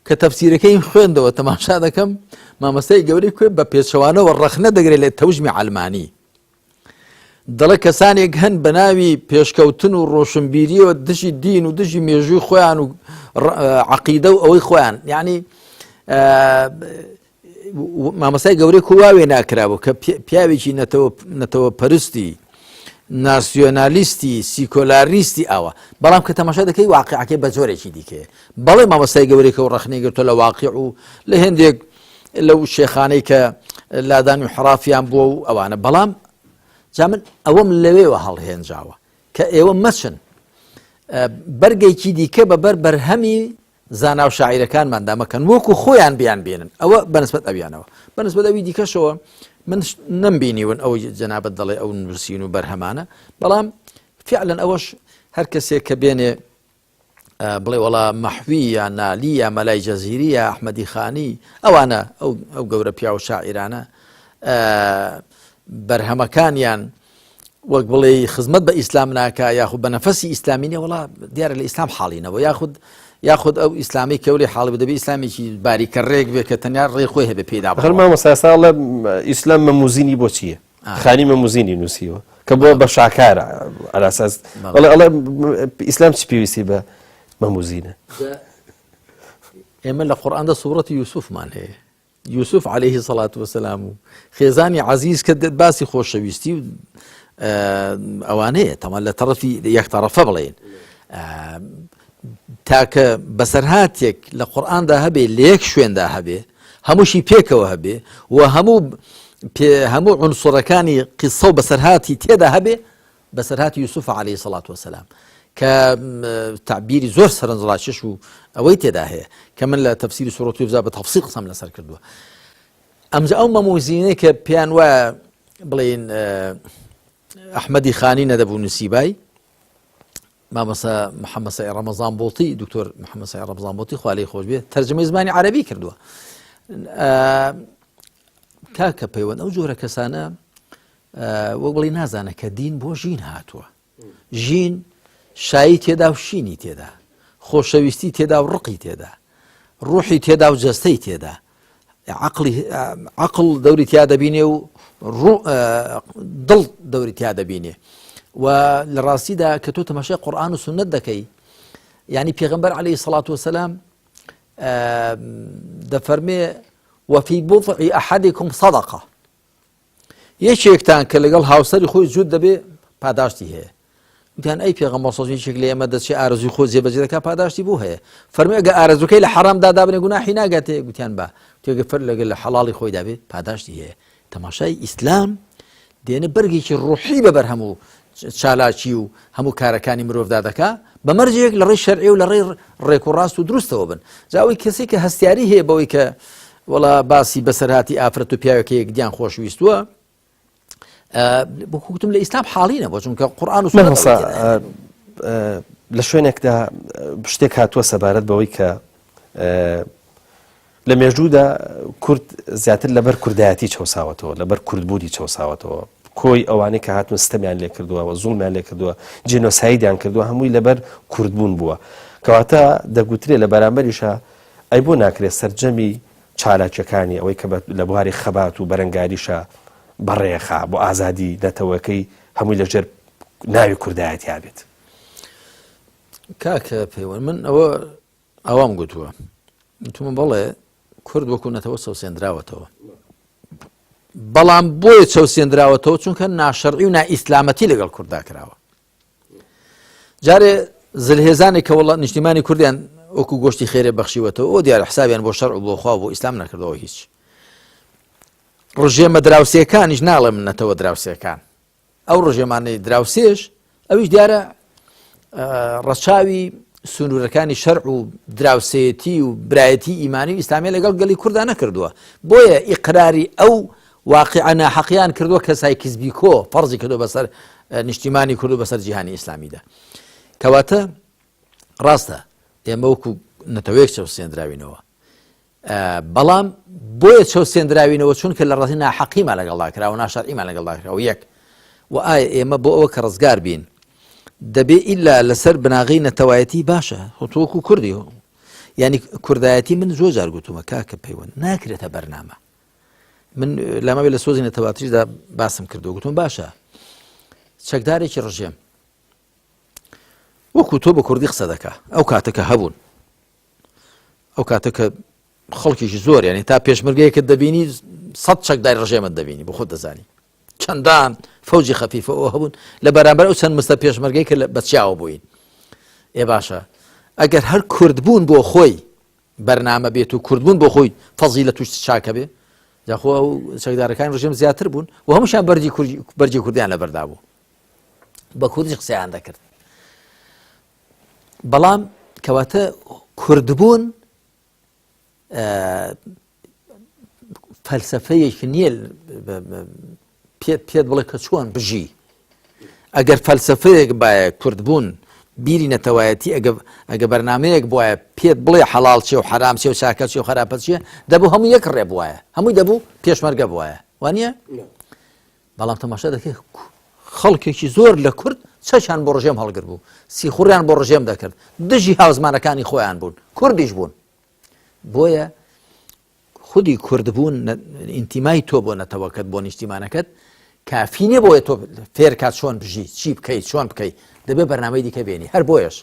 کە تەفسیرەکەیم خوێندەوە تەماشا دەکەم مامۆستای گەورەی کۆیە بە پێچەوانەوە ڕەخنە دەگرێت لە تەوژمی عەلمانی دەڵێ کەسانێک هەن بە ناوی پێشکەوتن و ڕۆشنبیریەوە دژی دین و دژی مێژووی خۆیان و عقیدە و ئەوەی خۆیان یعنی مامۆستای گەورەی کو وا وێنا کرابوو کە پیاوێکی نەتەوە نەتەوە پەرستی ناسیۆنالیستی سیکۆلاریستی ئاوا بەڵام کە تەماشا دەکەی واقعەکەی بە جۆرێکی دیکەیە بەڵێ مامۆستای گەورەی کە و ڕەخنەی گرتووە لە واقع و لە هێندێک لەو شێخانەی کە لادان و حرافیان بووە و ئەوانە بەڵام جا من ئەوەم لەوێوە هەڵهێنجاوە کە ئێوە مەچن بەرگێکی دیکە بە بەر بەرهەمی زانا و شاعیرەکانماندا مەکەن وەکو خۆیان بیان بێنن ئەوە بەنسبەت ئەویانەوە بەنسبەت ئەوی دیکەشەوە من نەمبینیون ئەوەی جەنابەت دەڵێ ئەو نووسین و بەرهەمانە بەڵام فعلا ئەوەش هەر کەسێک کە بێنێ بڵێ وەڵا مەحوی یا نالی یا مەلای جەزیری یا ئەحمەدی خانی ئەوانە ئەو گەورە پیاو شاعیرانە بەرهەمەکانیان وەک بڵێی خزمەت بە ئیسلام ناکا یاخود بە نەفەسی ئیسلامی نیە وڵا دیارە لە ئیسلام حاڵینەوە یاخود یاخود ئەو ئیسلامی کەولی حاڵی بدەبی ئیسلامێکی باریکە ڕێک بێ کە تەنیا ڕێ خۆی هەبێ پێدا بڕۆ. مامۆستا ساڵە ئیسلام مەموزینی بۆ چییە؟ خانی مەموزینی نووسیوە کە بۆ بە شاکارە ئەلاساس ئەڵێ ئەڵێ ئیسلام چ پێویستی بە مەموزینە؟ ئێمە لە قورئاندا سوڕەتی یوسفمان هەیە یوسف علیه سەڵات وسلام و خێزانی عەزیز کە باسی خۆشەویستی و ئەوانەیە تەمان لە تەڕەفی یەک تەڕەفە بڵێن تاکە بەسەرهاتێک لە قورئاندا هەبێ لە یەک شوێندا هەبێ هەمووشی پێکەوە هەبێ و هەموو هەموو عنسڕەکانی قیسە و بەسەرهاتی تێدا هەبێ بەسەرهاتی یوسف علیە سڵات وسلام کە تعبیری زۆر سەرنجڕاکێش و ئەوەی تێدا هەیە کە من لە تەفسیری سوڕەت یوسفدا بە تەفسیل قسەم لەسەر کردووە ئەمجا ئەو مەموزینەی کە پێیان وایە بڵێن ئەحمەدی خانی نەدەبوو نووسیبای مامۆستا محەممەد سەعید ڕەمەزان بۆڵتی دکتۆر محەممەد سەعید ڕەمەزان بۆڵتی خوا لێی خۆش بێ تەرجمەی زمانی عەرەبی کردووە کاکە پەیوەند ئەو جۆرە کەسانە وەک بڵێی نازانە کە دین بۆ ژین هاتووە ژین شایی تێدا و شینی تێدا. خۆشەویستی تێدا و ڕقی تێدا، ڕوحی تێدا و جەستەی تێدا، عەقڵی عەقڵ دەوری تیا دەبینێ و دڵ دەوری تیا دەبینێ و لە ڕاستیدا کە تۆ تەماشای قورآن و سنت دەکەی یعنی پێغمبەر عليه سڵات وسلام دەفەرمێ وفي بضع أحدكم صدقة یەکێکتان کە لەگەڵ هاوسەری خۆی جووت دەبێ پاداشتی هەیە وتیان ئەی پێغەمبەر صلی یەکێک لە ئێمە دەچێ ئارەزووی خۆی جێبەجێ دەکات پاداشتی بۆ هەیە فەرمی ئەگە ئارەزووکەی لە حەرامدا دابنێ گوناحی ناگاتێ گوتیان با تێگە فەر لەگەل لە حەڵاڵی خۆی دابێ پاداشتی هەیە تەماشای ئیسلام دێنە بەرگێکی ڕوحی بە بەر هەموو چالاکی و هەموو کارەکانی مرۆڤدا دەکا بە مەرجێک لە ڕێی شەرعی و لە ڕێی ڕێک و ڕاست و دروستەوە بن جاوەی کەسێک کە هەستیاری هەیە بەوەی کە وەڵا باسی بەسەرهاتی ئافرەت و پیاوێکە یەکدیان خۆشویستووە بۆ کوتم لە ئیسلام حاڵی نەبوو چونکە قورآن و لە شوێنێکدا شتێک هاتووە سەبارەت بەوەی کە لە مێژوودا کورد زیاتر لەبەر کوردایەتی چەساوەتەوە لەبەر کوردبوونی چەساوەتەوە کۆی ئەوانەی کە هاتون ستەمیان لێکردووە و زوڵمیان لێکردووە جینۆسایدیان کردووە هەمووی لەبەر کوردبوون بووە کەواتە دەگوترێ لە بەرامبەریشە ئەی بۆ ناکرێت سەرجەمی چالاکیەکانی ئەوەی کە لە بواری خەبات و بەرەنگاریشە بەڕێخا بۆ ئازادی نەتەوەکەی هەمووی لەژێر ناوی کوردایەتیا بێت. کاکە پەیوەند من ئەوە ئەوام گوتووە وتومە بەڵێ کورد وەکو نەتەوە چەوسێندراوەتەوە بەڵام بۆیە چەوسێندراوەتەوە چونکە ناشەرعی و نائیسلامەتی لەگەڵ کووردا کراوە جارێ زلهێزانێک کە وڵات نیشتیمانی کوردیان وەکو گۆشتی خێرێ بەخشیوەتەوە ئەو دیارە حسابیان بۆ شەرع و بۆ خوا بۆ ئیسلام نەکردەوە هیچ ڕژێمە دراوسێکانیش ناڵێم نەتەوە دراوسێکان ئەو ڕژێمانەی دراوسێش ئەویش دیارە ڕەچاوی سنوورەکانی شەرع و دراوسێتی و برایەتی ئیمانی و ئیسلامی لەگەڵ گەلی کووردا نەکردووە بۆیە ئیقراری ئەو واقیعە ناحەقیان کردووە کە سایکسبیکۆ فەرزی کردو بەسەر نیشتیمانی کورد و بەسەر جیهانی ئیسلامیدا کەواتە ڕاستە ئێمە وەکو نەتەوەیەک چەوسێندراوینەوە بەڵام بۆیە چەوسێندراوینەوە چونکە لە ڕاستی ناحەقیمان لەگەڵدا کراوە ناشەرعیمان لەگەڵدا کراوە یەک و ئایا ئێمە بۆ ئەوە کە ڕزگار بین دەبێ ئیلا لەسەر بناغەی نەتەوایەتی باشە خۆ کوردی ینی کوردایەتی من زۆر جار گوتومە کاکە پەیوەند ناکرێتە بەرنامە من لەمەوێ لە سۆزی نەتەواتریشدا باسم کردو گوتم باشە چەکدارێکی ڕژێم وەکو تۆ بە کوردی قسە دەکا ئەو کاتەکە هەبوون ئەو کاتە کە خەڵکیشی زۆر ینی تا پێشمرگەیەکت دەبینی سە چەکداری ڕژێمت دەبینی بۆ خۆت دەزانی چەندان فەوجی خەفیفە ئەو هەبوون لە بەرامبەر ئەو چەند مستە پێشمەرگەی کە بە چیاوە بووین ئێ باشە ئەگەر هەر کوردبوون بۆ خۆی بەرنامە بێت و کوردبوون بۆ خۆی فەزی لە توش چاکە بێ جاخۆ ئەو چەکدارەکان ڕژێم زیاتر بوون و هەمووشیان بەرجی بەرجی کوردیان لەبەردا بوو بە کوردی قسەیان دەکرد بەڵام کەواتە کوردبوون فەلسفەیەکی نییە پێت پێت بڵێ کە چۆن بژی ئەگەر فەلسفەیەک باە کوردبوون بیری نەتەوایەتی ئەگە بەرنمەیەک بواە پێت بڵێ حەڵال چێ و حرام چێ و چاکە چێ و خراپە چیە دەبوو هەموو یەک ڕێ بواە هەمووی دەبوو پێشمەرگە بواە وانە بەڵام تەماشا دەکەی خەڵکێکی زۆر لە کورد چەکیان بۆ ڕژێم هەڵگر بوو سیخوڕیان بۆ ڕژێم دەکرد دژی هاوزمانەکانی خۆیان بوون کوردیش بوون بۆیە خودی کوردبوون ئینتیمای تۆ بۆ نەتەوەکەت بۆ نیشتیمانەکەت کافی نییە بۆیە تۆ فێرکات چۆن بژی چی بکەی چۆن بکەی دەبێت بەرنامەی دیکە بێنی هەر بۆیەش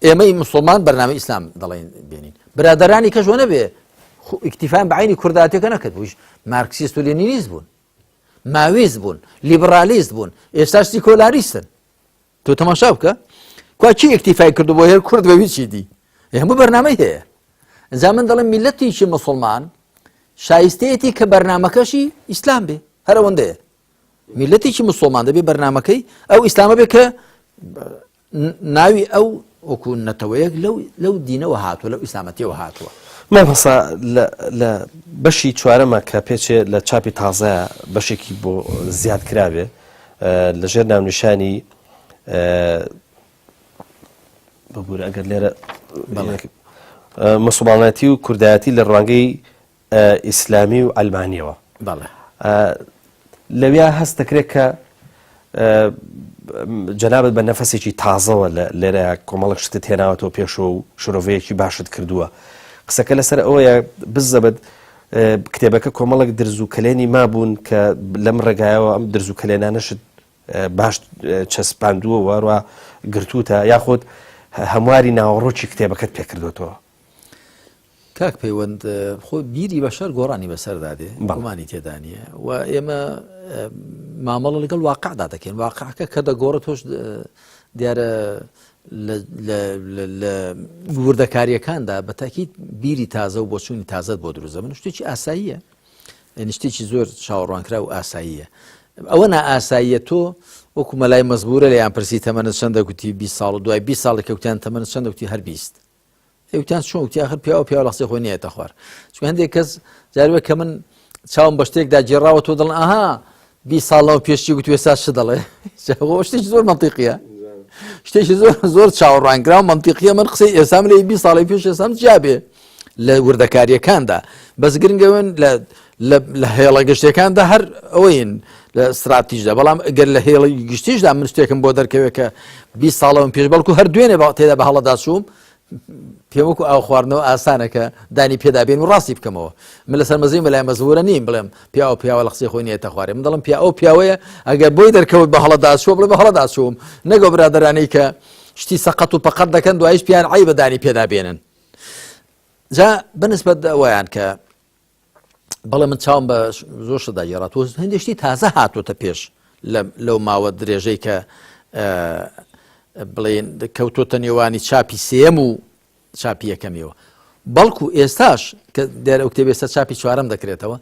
ئێمەی مسلمان بەرنامە ئیسلام دەڵێن بێنین برادرانی کەش وە نەبێ ئیکتیفان بەعینی کورداتەکە نەکرد بووش مارکسیست و لێنینیست بوون ماویست بوون، لیبڕالیست بوون، ئێستاش سیکۆلاریستن. تۆ تەماشا بکە کوا کی ئیکتیفای کردو بۆ هێر کورد بە هیچی دی هەموو بەرنامەی هەیە ئەجا من دەڵێم میلەتێکی مسلمان شایستەیەتی کە بەرنامەکەشی ئیسلام بێ هەر ئەوەندەیە میلەتێکی مسلمان دەبێ بەرنامەکەی ئەو ئیسلامە بێ کە ناوی ئەو وەکو نەتەوەیەک لەو لەو دینەوە هاتووە لەو ئیسلامەتیەوە هاتووە. مامۆستا لە لە بەشی چوارەمە کە پێچێ لە چاپی تازەیە بەشێکی بۆ زیاد کرابێ لە ژێر ناونیشانی ببورە ئەگەر لێرە مسوڵمانەتی و کوردایەتی لە ڕوانگەی ئیسلامی و عەلمانیەوە. بەڵێ. لەویا هەست دەکرێت کە. جەنابت بە نەفەسێکی تازەوە لێرە کۆمەڵک شتت هێناوەتەوە پێشەوە و شرۆڤەیەکی باشت کردووە. قسەکە لەسەر ئەوەیە بزەبت کتێبەکە کۆمەڵک درز و کەلێنی مابوون کە لەم ڕێگایەوە ئەم درز و کەلێنانەشت باش چەسپاندووە و هەروە گرتووتە یاخود هەمواری ناوەڕۆکی کتێبەکەت پێکردوێتەوە. کاک پەیوەند خۆ بیری بەشەر گۆڕانی بەسەردا دێ گومانی تێدا نییە و ئێمە مامەڵە لەگەڵ واقعدا دەکەین واقعەکە کە دەگۆڕە تۆش دیارە لە وردەکاریەکاندا بە تاکیت بیری تازە و بۆچوونی تازەت بۆ دروزە من شتێکی ئاساییە یعنی شتێکی زۆر چاوەڕوانکرا و ئاساییە ئەوە نائاساییە تۆ وەکو مەلای مەزبورە لەیان پرسی تەمەنت چەندە گوتی 20 ساڵ و دوای 20 ساڵی کەوتیان تەمەنت چەندە گوتی هەر 20 ئەی وتیان چۆن وتی ئاخر پیاوە پیاوە لە قسەی خۆی نەیەتە خوار چونکە هەندێک کەس جاروە کە من چاوم بە شتێکدا گێڕاوە تۆ دڵن ئەها بی ساڵەوە پێشی گوت ئێستا چ دەڵێ شتێکی زۆر منطقیە شتێکی زۆر زۆر چاوەڕوانکراو منطقیە من قسەی ئێسام لێ بی ساڵی پێش ئێسام جیابێ لە وردەکاریەکاندا بەس گرنگەوەن لە لە هێڵە گشتەکاندا هەر ئەوەین لە استراتیژدا بەڵام گەر لە هێڵی گشتیشدا من شتێکم بۆ دەرکەوێت کە 20 ساڵەوە پێش بەڵکو هەر دوێنێ بە تێدا بە هەڵەدا چووم پێم وەکو ئاو خواردنەوە ئاسانە کە دانی پێدا بێن و ڕاستی بکەمەوە من لەسەر مەزەی مەلای مەزبورە نیم بڵێم پیاوە پیاوە لە قسەی خۆی نیەتە خوارێ من دەڵم پیا ئەو پیاوەیە ئەگەر بۆی دەرکەوت بە هەڵەدا چووە بڵێ بە هەڵەدا چووم نەگەو برادەرانەی کە شتی سەقەت و پەقەت دەکەن دوایش پیان عیبە دانی پێدا بێنن جا بەنسبەت ئەویان کە بەڵێ من چاوم بە زۆر شتدا گێڕا تۆ هەندێک شتی تازە هاتووەتە پێش لەو ماوە درێژەی کە بڵێن کەوتۆتە نێوانی چاپی سێم و چاپی یەکەمیەوە بەڵکو ئێستاش کە دیارە ئەو کتێب ئێستا چاپی چوارەم دەکرێتەوە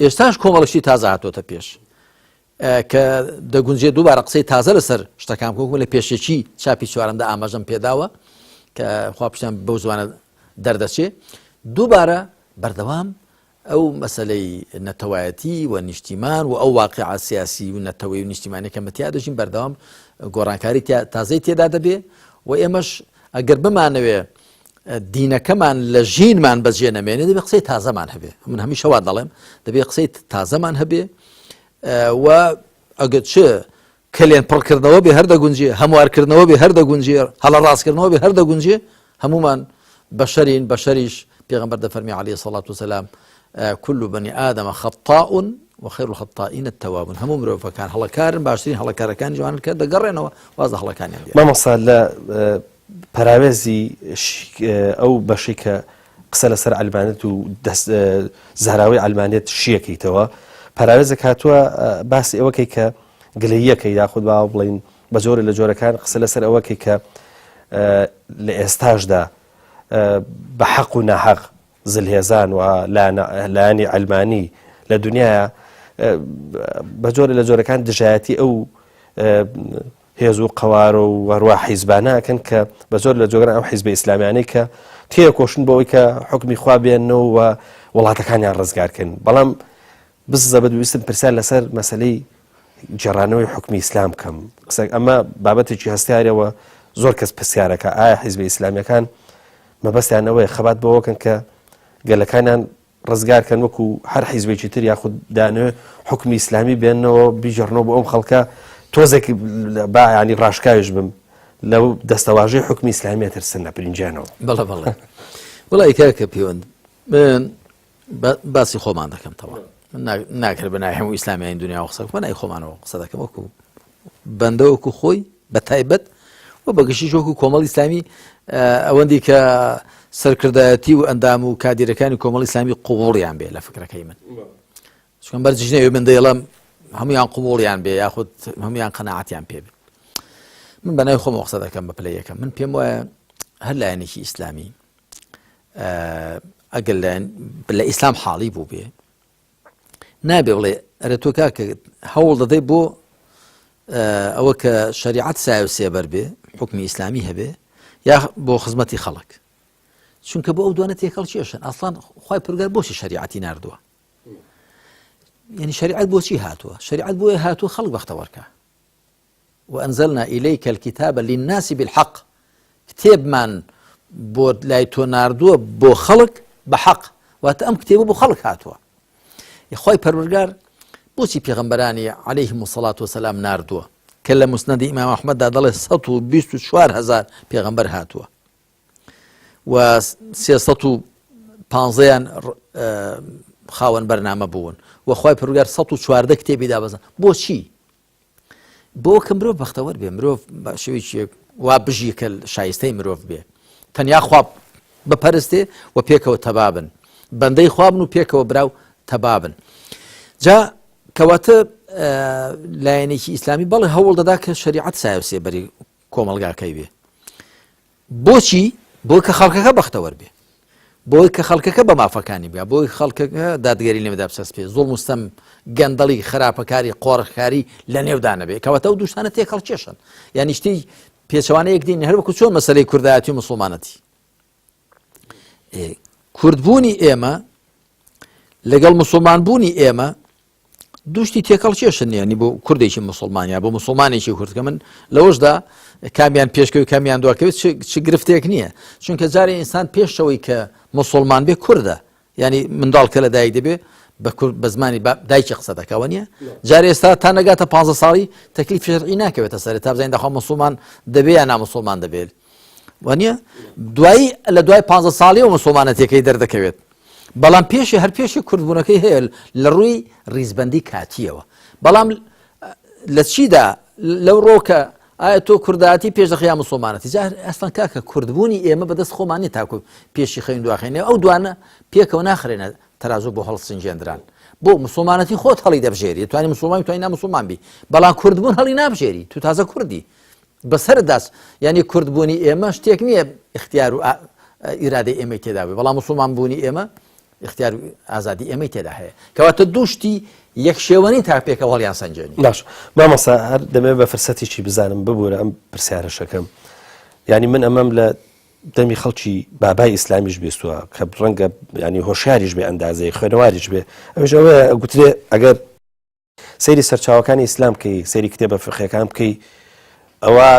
ئێستاش کۆمەڵشتی تازە هاتۆتە پێش کە دەگونجێ دووبارە قسەی تازە لەسەر شتەکان بکەم لە پێشێکی چاپی چوارەمدا ئاماژەم پێداوە کە خواپشتان بەو زوانە دەردەچێ دووبارە بەردەوام ئەو مەسلەی نەتەوایەتی و نیشتیمان و ئەو واقع سیاسی و نەتەوەی و نیشتیمانی کە متیا دەژین بەردەوام گۆڕانکاری تازەی تێدا دەبێ و ئێمەش ئەگەر بمانەوێ دینەکەمان لە ژینمان بەجێ نەمێنێ دەبێ قسەی تازەمان هەبێ من هەمیشە وا دەڵێم دەبێ قسەی تازەمان هەبێ و ئەگەر چ کەلێن پڕکردنەوە بێ هەر دەگونجێ هەموارکردنەوە بێ هەر دەگونجێ هەڵە ڕاستکردنەوە بێ هەر دەگونجێ هەمومان بەشەرین بەشەریش پێغمبەر دەفەرمی عليه الصلاة والسلام كل بني آدم خطاء وخير الخطائين التوابون هەموو مرۆڤەکان هەڵەکارن باشترین هەڵەکارەکان جوانن کە دەگەڕێنەوە واز لە هەڵەکانیان دێنن. مامۆستا لە پەراوێزی ئەو بەشەی کە قسە لەسەر عەلمانێت و زاراوەی عەلمانێت شیەکەیتەوە پەراوێزێک هاتووە باسی ئەوەکەی کە گلەییەکەی یاخود با بڵین بە جۆرە لە جۆرەکان قسە لەسەر ئەوەکەی کە لە ئێستاشدا بە حەق و ناحەق زلهێزان و لایەنی عەلمانی لە دنیاە بە جۆرە لە جۆرەکان دژایەتی ئەو هێز و قەوارە و هەروا حیزبانە ئەکەن کە بە زۆر لە جۆگەران ئەو حیزبە ئیسلامیانەی کە تێکۆشن بۆ ئەوەی کە حکمی خوا بێنەوە و وڵاتەکانیان ڕزگارکەن بەڵام بززە بە دویستم پرسیار لەسەر مەسلەی گێڕانەوەی حکمی ئیسلام بکەم قسە ئەمە بابەتێکی هەستیارەوە زۆر کەس پرسیارەکە ئایا حیزبە ئیسلامیەکان مەبەستیان ئەوەیە خەبات بۆوەکەن کە گەلەکانیان ڕزگار کەن وەکو هەر حیزبێکی تر یاخود دانەوێ حوکمی ئیسلامی بێنەوە بیگەڕنەوە بۆ ئەم خەڵکە تۆزێک با ینی ڕاشکاویش بم لەو دەستەواژەی حوکمی ئیسلامیە ترسن لە پرینجانەوە. بەڵێ بەڵێ وڵی کاکە پێوەند من باسی خۆمان دەکەم تەوا ناکرێت بە ناوی هەموو ئیسلامیانی دنیا قسە بکەم ناوی خۆمانەوە قسە دەکەم وەکو بەندە وەکو خۆی بە تایبەت و بە گشتیش وەکو کۆمەڵی ئیسلامی ئەوەندی کە سەرکردایەتی و ئەندام و کادیرەکانی کۆمەڵی ئیسلامی قوبوڵیان بێ لە فکرەکەی من چونکە بەرجش نەوێ من دەیڵم هەمویان قوبوڵیان بێ یاخود هەمویان قەناعەتیان پێ بێ من بەنای خۆم قسە دەکەم بە پلە یەکەم من پێم وایە هەر لایەنێکی ئیسلامی ئەگەر لە ئیسلام حاڵی بوو بێ نابێ بڵێ ئەرە تۆ کاکە هەوڵ دەدەی بۆ ئەوە کە شریعەت سایە و سێبەر بێ حکمی ئیسلامی هەبێ یا بۆ خزمەتی خەڵک چونکە بۆ ئەو دوانە تێکەڵ کێشن ئەسڵان خی پرگەر بۆچی شریعەتی نردووە یعنی شریعەت بۆچی هاتووە شریعەت بۆیە هاتووە خەڵک بەختەوەرکە وأنزلنا إليك الكتاب للناس بالحق کتێبمان بۆ لای تۆ ناردووە بۆ خەڵک بە حەق واتە ئەم کتێبە بۆ خەڵک هاتووە خۆی پەروەردگار بۆچی پێغەمبەرانی عەلەیهم الصلاة والسلام ناردووە؟ کە لە مسندی ئیمام ئەحمەددا دەڵێ 124 هزار پێغەمبەر هاتووە و 315یان خاوەن بەرنامە بوون و خوای پەروەردگار 114 کتێبی دابەزاند بۆچی بۆ کە مرۆڤ بەختەوەر بێ مرۆڤ بە شێوەیەکی وا بژی کە شایستەی مرۆڤ بێ تەنیا خوا بپەرستێ و پێکەوە تەبابن بەندەی خوابن و پێکەوە براو تەبابن جا کەواتە لایەنێکی ئیسلامی بەڵێ هەوڵ دەدا کە شریعەت سایە و سێبەری کۆمەڵگاکەی بێ بۆچی؟ بۆی کە خەڵکەکە بەختەوەر بێ، بۆی کە خەڵکەکە بە مافەکانی بگا، بۆی خەڵکەکە دادگەری لەنێودا بچەسپێ، زوڵم و ستەم، گەندەڵی، خراپەکاری، قۆرخکاری لەنێودا نەبێ. کەواتە ئەو دوو شتانە تێکهەڵکێشن. یانی شتی پێچەوانە یەکدی نین، هەر وەکو چۆن مەسەلەی کوردایەتی و موسڵمانەتی. کوردبوونی ئێمە لەگەڵ موسڵمانبوونی ئێمە دوشتی تێکەڵ کێشن ینی بۆ کوردێکی مسلمان یا بۆ مسلمانێکی کورد کە من لەوەشدا کامیان پێشکەوی کامیان دواکەوێت چ گرفتێک نییە چونکە جارێ ئینسان پێشەوەی کە مسلمان بێ کوردە ینی منداڵ کە لە دایک دەبێ بە زمانی دایکی قسە دەکەوە نیە جار ئێستا تا نەگاتە پ ساڵی تەکلیف شەرعی ناکەوێتە سەر تا بزانین دەخوا مسلمان دەبێ یا نامسلمان دەبێت وانە دوایی لە دوای پ ساڵی و مسلمانەتەکەی دەردەکەوێت بەڵام پێشی هەر پێشی کوردبوونەکەی هەیە لە ڕووی ڕیزبەندی کاتیەوە بەڵام لە چیدا لەو ڕۆکە ئایا تۆ کوردایەتی پێش دەخە یا مسلمانەتی جا ئەسڵەن کاکە کوردبوونی ئێمە بەدەست خۆمان نیە تاکو پێشی خەین دواخێنێ ئەو دوانە پێکەوە ناخرێنە تەرازوو بۆ هەڵسنجێندران بۆ مسلمانەتی خۆت هەڵی دەبژێری توانی مسلمان توانی نامسلمان بی بەڵام کوردبوون هەڵی نابژێری تو تازە کوردی بەسەرت داس یانی کورد بوونی ئێمە شتێک نییە اختیار و ئیرادەی ئێمەی تێدا بێ بەڵام مسلمان بوونی ئێمە اختیار و ئازادی ئێمەی تێدا هەیە کەواتە دوو شتی یەک شێوەنی تا پێکەوە هەڵیان سەنجێنی باش مامۆستا هەر دەمێ بە فرسەتێکی بزانم ببوورە ئەم پرسیارەشەکەم یعنی من ئەمەم لە دەمی خەڵکی بابای ئیسلامیش بیستووە کە ڕەنگە ینی هۆشیاریش بێ ئەندازەی خوێنەواریش بێ ئەوش ئەوەیە گوترێ ئەگەر سەیری سەرچاوەکانی ئیسلام بکەی، سەیری کتێبە فیقهیەکان بکەی، ئەوا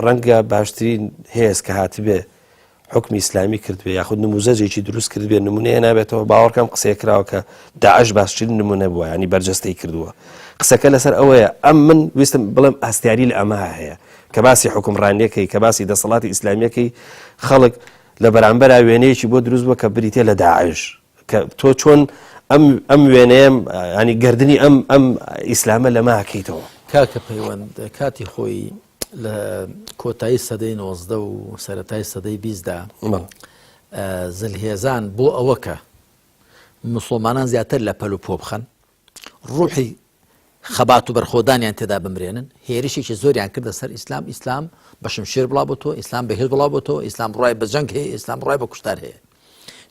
ڕەنگە باشترین هێز کە هاتبێ حوکمی ئیسلامی کردبێ یاخود نموزەجێکی دروست کردبێ نمونەیە نابێتەوە باوەڕکەم قسەیە کراوە کە داعش باشترین نمونە بووە ینی بەرجەستەی کردووە قسەکە لەسەر ئەوەیە ئەم من ویستم بڵێم ئاستیاری لە ئەمە هەیە کە باسی حکومڕانیەکەی کە باسی دەسەڵاتی ئیسلامیەکەی خەڵک لە بەرامبەرا وێنەیەکی بۆ دروست بووە کە بریتە لە داعش کە تۆ چۆن ئەم ئەم وێنەیەم ینی گردنی ئەم ئەم ئیسلامە لەمە ئەکەیتەوە. کاکە پەیوەند کاتی خۆی لە کۆتایی سەدەی 19 و سەرەتای سەدەی بیستدا زلهێزان بۆ ئەوە کە مسلمانان زیاتر لە پەل و پۆ بخەن ڕوحی خەبات و بەرخۆدانیان تێدا بمرێنن، هێرشێکی زۆریان کردە سەر ئیسلام، ئیسلام بە شمشێر بڵاو بۆتەوە، ئیسلام بە هێز بڵاو بۆتەوە، ئیسلام ڕای بە جەنگ هەیە، ئیسلام ڕای بە کوشتار هەیە.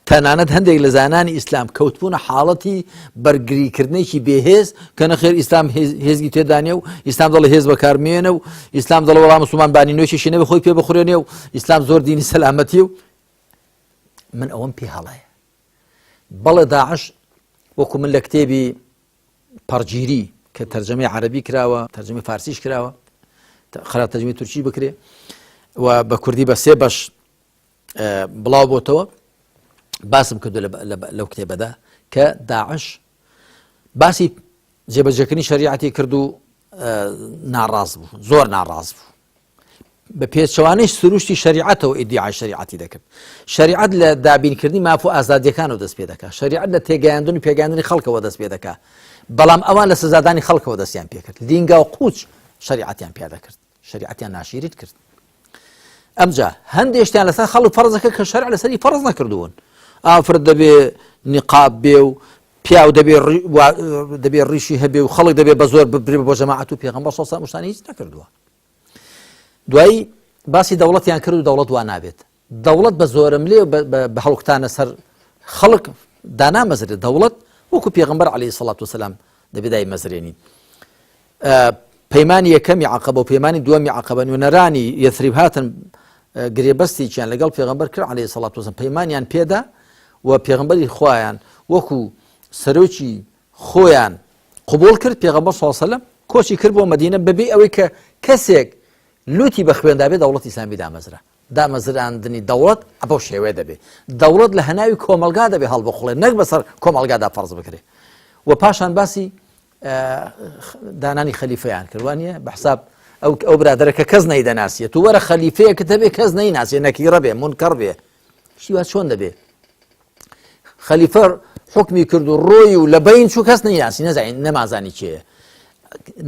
تەنانەت هەندێک لە زانانی ئیسلام کەوتبوونە حاڵەتی بەرگریکردنێکی بێهێز کە نەخێر ئیسلام هێزی تێدانە و ئیسلام دەڵێ هێز بەکارمێنە و ئیسلام دەڵێ وەڵام مسلمان بانی نوێشیشی نەبێ خۆی پێ بخورێنێ و ئیسلام زۆر دینی سەلامەتی و من ئەوەم پێ هەڵەیە بەڵێ داعش وەکو من لە کتێبی پەڕگیری کە تەرجەمەی عەرەبی کراوە تەرجەمەی فارسیش کراوە خراپ تەرجەمەی تورکی بکرێ و بە کوردی بە سێ بەش بڵاو بۆتەوە باسم کردو لەو کتێبەدا کە داعش باسی جێبەجێکردنی شەریعەتی کرد و ناڕاز بوو زۆر ناڕاز بوو بە پێچەوانەی سروشتی شەریعەتەوە ئیدیعای شەریعەتی دەکرد. شەریعەت لە دابینکردنی ماف و ئازادییەکانەوە دەست پێ دەکا. شەریعەت لە تێگەیاندن و پێگەیاندنی خەڵکەوە دەست پێ دەکا. بەڵام ئەوان لە سزادانی خەڵکەوە دەستیان پێ کرد. لینگا و قوچ شەریعەتیان پیادە کرد. شەریعەتیان ناشیرین کرد. ئەمجا هەندێ شتیان لەسەر خەڵک فەرز دەکرد کە شەرع لەسەری فەرز نەکردوون. ئافرەت دەبێ نیقاب بێ و پیاو دەبێ دەبێ ڕیشی هەبێ و خەڵک دەبێ بە زۆر ببرێ بۆ جەماعەت و پێغەمبەر صلی الله علیه و سلم هیچ نەکردووە. دوایی باسی دەوڵەتیان کرد و دەوڵەت وا نابێت دەوڵەت بە زۆرەملێ بە هەڵکتانە سەر خەڵک دانامەزرێت دەوڵەت وەکو پێغمبەر علی سڵات وسلام دەبێ دای مەزرێنی پەیمانی یەکەمی عقبە و پەیمانی دووەمی عقبە نوێنەرانی یەثریب هاتن گرێبەستێکیان لەگەڵ پێغمبەر کرد علی سڵات وسلام پەیمانیان پێدا و پێغمبەری خۆیان وەکو سەرۆکی خۆیان قبوڵ کرد، پێغەمبەر صلی اللە علیە وسلم کۆچی کرد بۆ مەدینە بەبێ ئەوەی کە کەسێک لوتی بە خوێندا بێ دەوڵەتی ئیسلامی دامەزرا. دامەزراندنی دەوڵەت بەو شێوەیە دەبێ. دەوڵەت لە هەناوی کۆمەڵگا دەبێ هەڵبقوڵێ نەک بەسەر کۆمەڵگادا فەرز بکرێ. و پاشان باسی دانانی خەلیفەیان کرد وانە بە حساب. ئەو ئەو برادەرە کە کەس نەیدەناسیە تو وەرە خەلیفەیەکت هەبێ کەس نەیناسێ نەکیڕە بێ مونکەڕ بێ شتی وا چۆن دەبێ خەلیفە حکمی کرد و ڕۆی و لە بین چوو کەس نەیناسی نەزانین نەمازانی کێیە